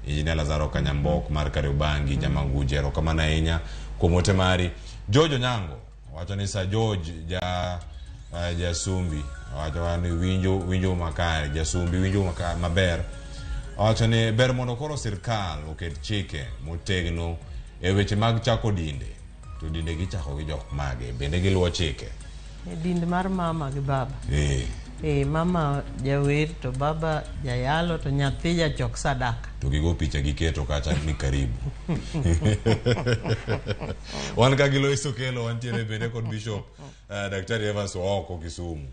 Engineer Lazaro Kanyambok mar Kariobangi Jamanguje, erokamano ahinya kuom ote mari. George Onyango wacho ni Sir George ja Jasumbi wacho ni winjo makare, Jasumbi winjo makare maber. Wacho ni ber mondo koro sirkal oket chike motegno E weche mag chako dinde, to dinde gichako gi jok mage, bende giluwo chike. E dind mar mama gi baba. Eh, E, mama jawer to baba jayalo to nyathi jachok sadaka. To gigo picha giketo kacha ni karibu. Wan ka gi Lois Okelo, wantiere bende kod Bishop Daktari Evans Ooko Kisumu.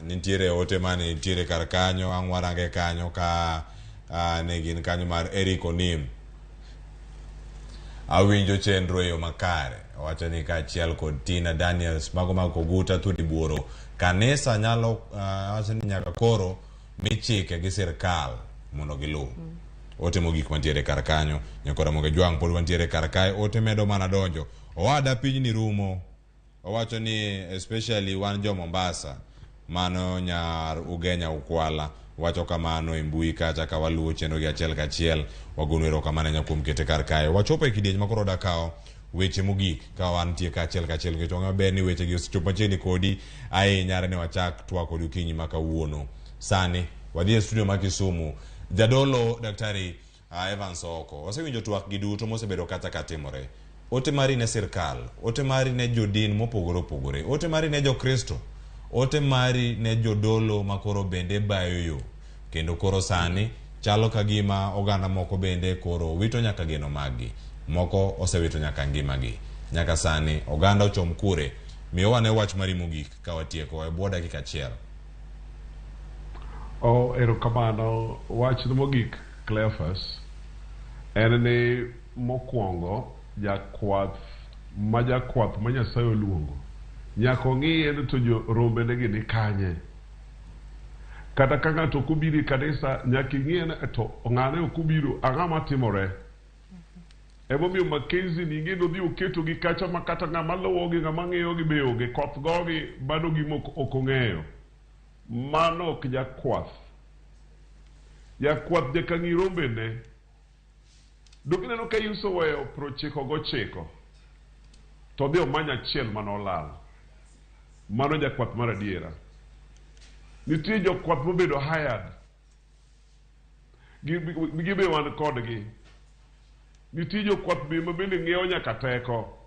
Nitiere ote mane nitiere kar kanyo, ang' warange kanyo ka ne gin kanyo mar Eric Onim. Awinjo chenro e yo makare. Owacho ni kaachiel kod Tina Daniels, mago mag Koguta, Thudi Buoro. Kanisa nyalo wacho ni nyaka koro michike gi sirkal mondo giluw. Ote mogik mantiere kar kanyo, nyakora Moge Jwang' pod wantiere kar kae, ote medo mana donjo. Owada pinyni rumo. Owacho ni especially wan jo Mombasa, mano nyar Ugenya Ukwala wacho kamano e mbui kacha ka waluwo chenro gi achiel kachiel. Wagonu erokamano ahinya kuom kete kar kae. Wachopo e kidieny ma koro dakawo weche mogik ka wantie kaachiel kachiel nikech wang'eyo maber ni weche gi osechopo machiegni kodi ahinya are ne wachak twak kodi okinyi ma kawuono. Sani wadhi e studio ma Kisumu. Jadolo Daktari Evans Ooko, wasewinjo twak gi duto mosebedo kata ka timore. Ote mari ne sirkal, ote mari ne jodin mopogore opogore, ote mari ne jokristo, ote mari ne jodolo makoro bende bayo yo kendo koro sani chalo ka gima oganda moko bende koro wito nyaka geno maggi, moko osewito nyaka ngimagi. Nyaka sani oganda ochom kure? Miyo wane wach mari mogik ka watieko e bwo dakika achiel. Oh, erokamano. Wach mogik Cleophas en ni mokwongo jakwath ma jakwath ma Nyasaye oluongo nyaka ong'iye ni to jo rombene gi ni kanye. Kata ka ng'ato ok obiro e kanisa nyaka ing'iye ni to ng'ane ok obiro, ang'o matimore? Emomiyo Mackenzie ni ing'e ni odhi oketogi kacha ma kata ng'ama luwogi, ng'ama ng'iyogi be onge, koth gogi, mano gima ok ong'eyo. Mano ok jakwath. Jakwath nyaka ng'i rombene. Donge ineno ka Yesu oweyo prochiko gochiko to odhi omanyo achiel mane olal. Mano jakwath mar adiera. Nitie jokwath mobedo hired. Gibe wan kodgi. Nitie jokwath be ma bende ng'iewo nyaka teko.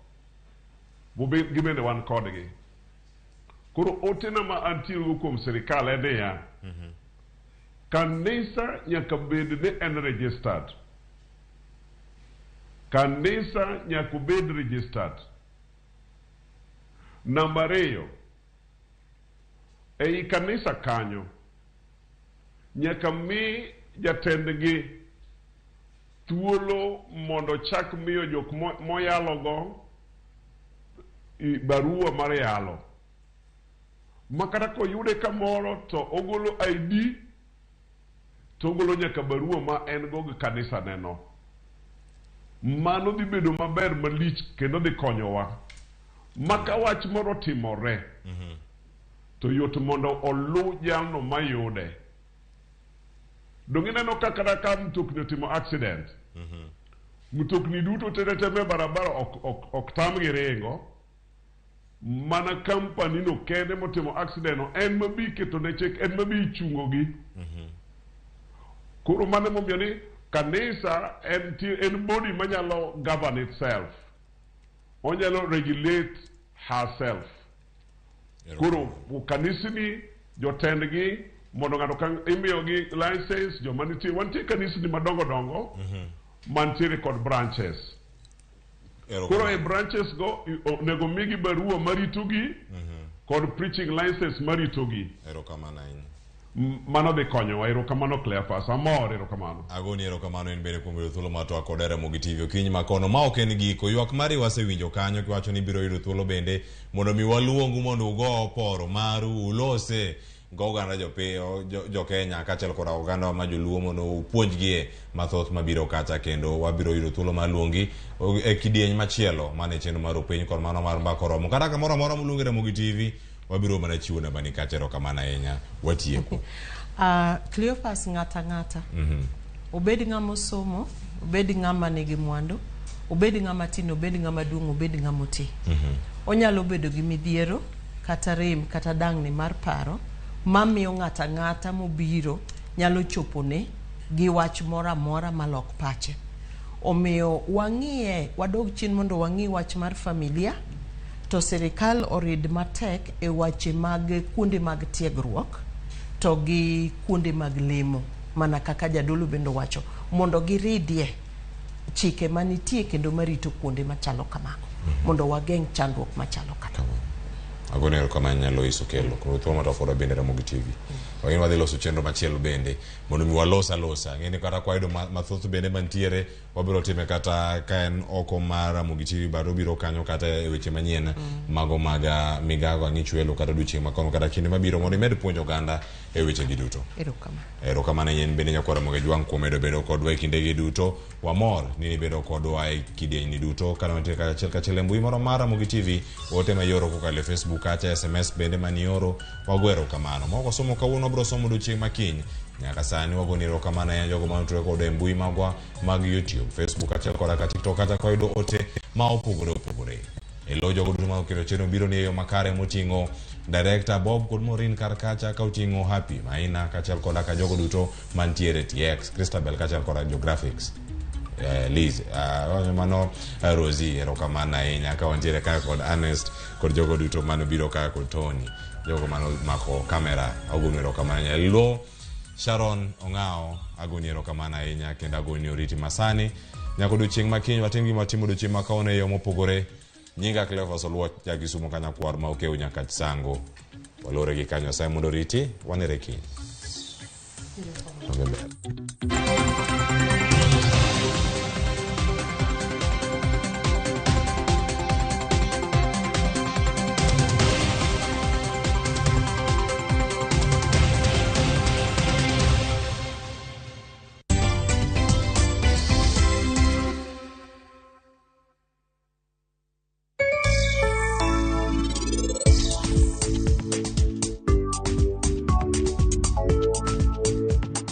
Gibende wan kodgi. Koro otena ma antiere kuom sirikal en niya, kanisa nyaka bed ni en registered. Kanisa nyaka obed registered. Namba ariyo, ei kanisa kanyo nyaka mi jatendgi thuolo mondo chak miyo jok moyalogo barua mar yalo. Ma kata koyude kamoro to ogolo ID to ogolo nyaka barua ma en go gi kanisa neno. Mano dhi bedo maber malich kendo dhi konyowa. Ma ka wach moro timore, to yot mondo oluw jalno mayude. Donge ineno ka kata ka mtokni otimo accident, mtokni duto te te me barabara ok tamgi ringo, mana company no kende motimo accident no en mabi keto ne chik, en mabi chungo gi. Koro mano emomiyo ni kanisa en body manyalo govern itself. Onyalo regulate herself. Koro kanisni jotendgi mondo ng'ato ka imiyogi license joma nitie wantie kanisni madongo dongo mantiere kod branches. Koro e branches go onego migi barua maritogi kod preaching license maritogi. Erokamano ahinya. Mano dhi konyowa. Erokamano Cleophas. Amor, erokamano. Agoni erokamano in bende kuom yudo thuolo mar twak kod Ramogi TV okinyi ma kono. Ma ok en giko, ywak mari wasewinjo kanyo kiwacho ni ibiro yudo thuolo bende mondo mi waluongu mondo ugo oporo maru ulose go oganda jo Kenya kaachiel koda oganda ma joluo mondo upuonjgie mathoth mabiro kacha kendo wabiro yudo thuolo mar luongi e kidieny machielo mane chenro mar opiny kod mano mar mbaka oromo. Kata kamoro amora moluonge Ramogi TV wabiro mana chiwo nambani kacha. Erokamano ahinya, watieko. Cleophas ng'ata ng'ata obed ng'ama osomo, obed ng'ama nigi mwandu, obed ng'ama tin, obed ng'ama duong', obed ng'ama oti. Onyalo bedo gi midhiero kata rem kata dang'ni mar paro mamiyo ng'ata ng'ata mobiro nyalo chopone gi wach moro amora malok pache. Omiyo wang'iye, wadog chien mondo wang'i wach mar familia, to sirikal orid matek e wache mag kuonde mag tiegruok to gi kuonde mag lemo, mana kaka jadolo bende owacho, mondo giridie chike manitie kendo marito kuonde machalo kamago, mondo wageng' chandruok machalo kama. Agone erokamano nya Lois Okello. Koro thuolo matafora bende Ramogi TV. Wang'e wadhi loso chenro machielo bende mondo mi walos alosa. Ng'eni kata kwayudo mathoth bende mantiere wabiro time kata ka en oko mar Ramogi TV but obiro kanyo kata e weche manyien mago mag migago ang'ichwelo kata odiochieng' makono kata kinde mabiro mondo imed puonjo oganda e weche gi duto. Erokamano. Erokamano yien bende nyakwar Ramogi Ajwang' kuom medo bedo kodwa e kindegi duto. Wamor ni nibedo kodwa e kidienyni duto kata wantiere kata achiel kachiel e mbui moro mar Ramogi TV, ote ma ioro kokalo e Facebook kacha, SMS bende manioro, wago erokamano. Moko wasomo kawuono wabiro somo odiochieng' makiny. Nyaka sani wagoni erokamano ahinya jogo manotudore kodwa e mbui magwa mag YouTube, Facebook achiel koda ka TikTok kacha kwayudo ote ma opogore opogore. E lo jogo duto ma oketo chenro biro ni e yo makare moting'o Director Bob kod Maureen kar kacha ka oting'o Happy Maina kaachiel koda ka jogo duto mantiere TX, Christabel kaachiel koda jo graphics. Liz, mano Rosie, erokamano ahinya ka wantiere ka kod Ernest kod jogo duto mane obiro ka kod Tony, jogo mane omako kamera, agonu erokamano ahinya. Lo Sharon Ong'ao, agoni erokamano ahinya kendo agoni oriti masani. Nyaka odiochieng' ma kiny watim gima watimo odiochieng' ma kawuono e yo mopogore. Nyinga Cleophas Oluoch, ja Kisumo Kanyakwar ma okew nyaka Sango. Walore gi kanyo Nyasaye mondo oriti, wanere kiny. Onge ber.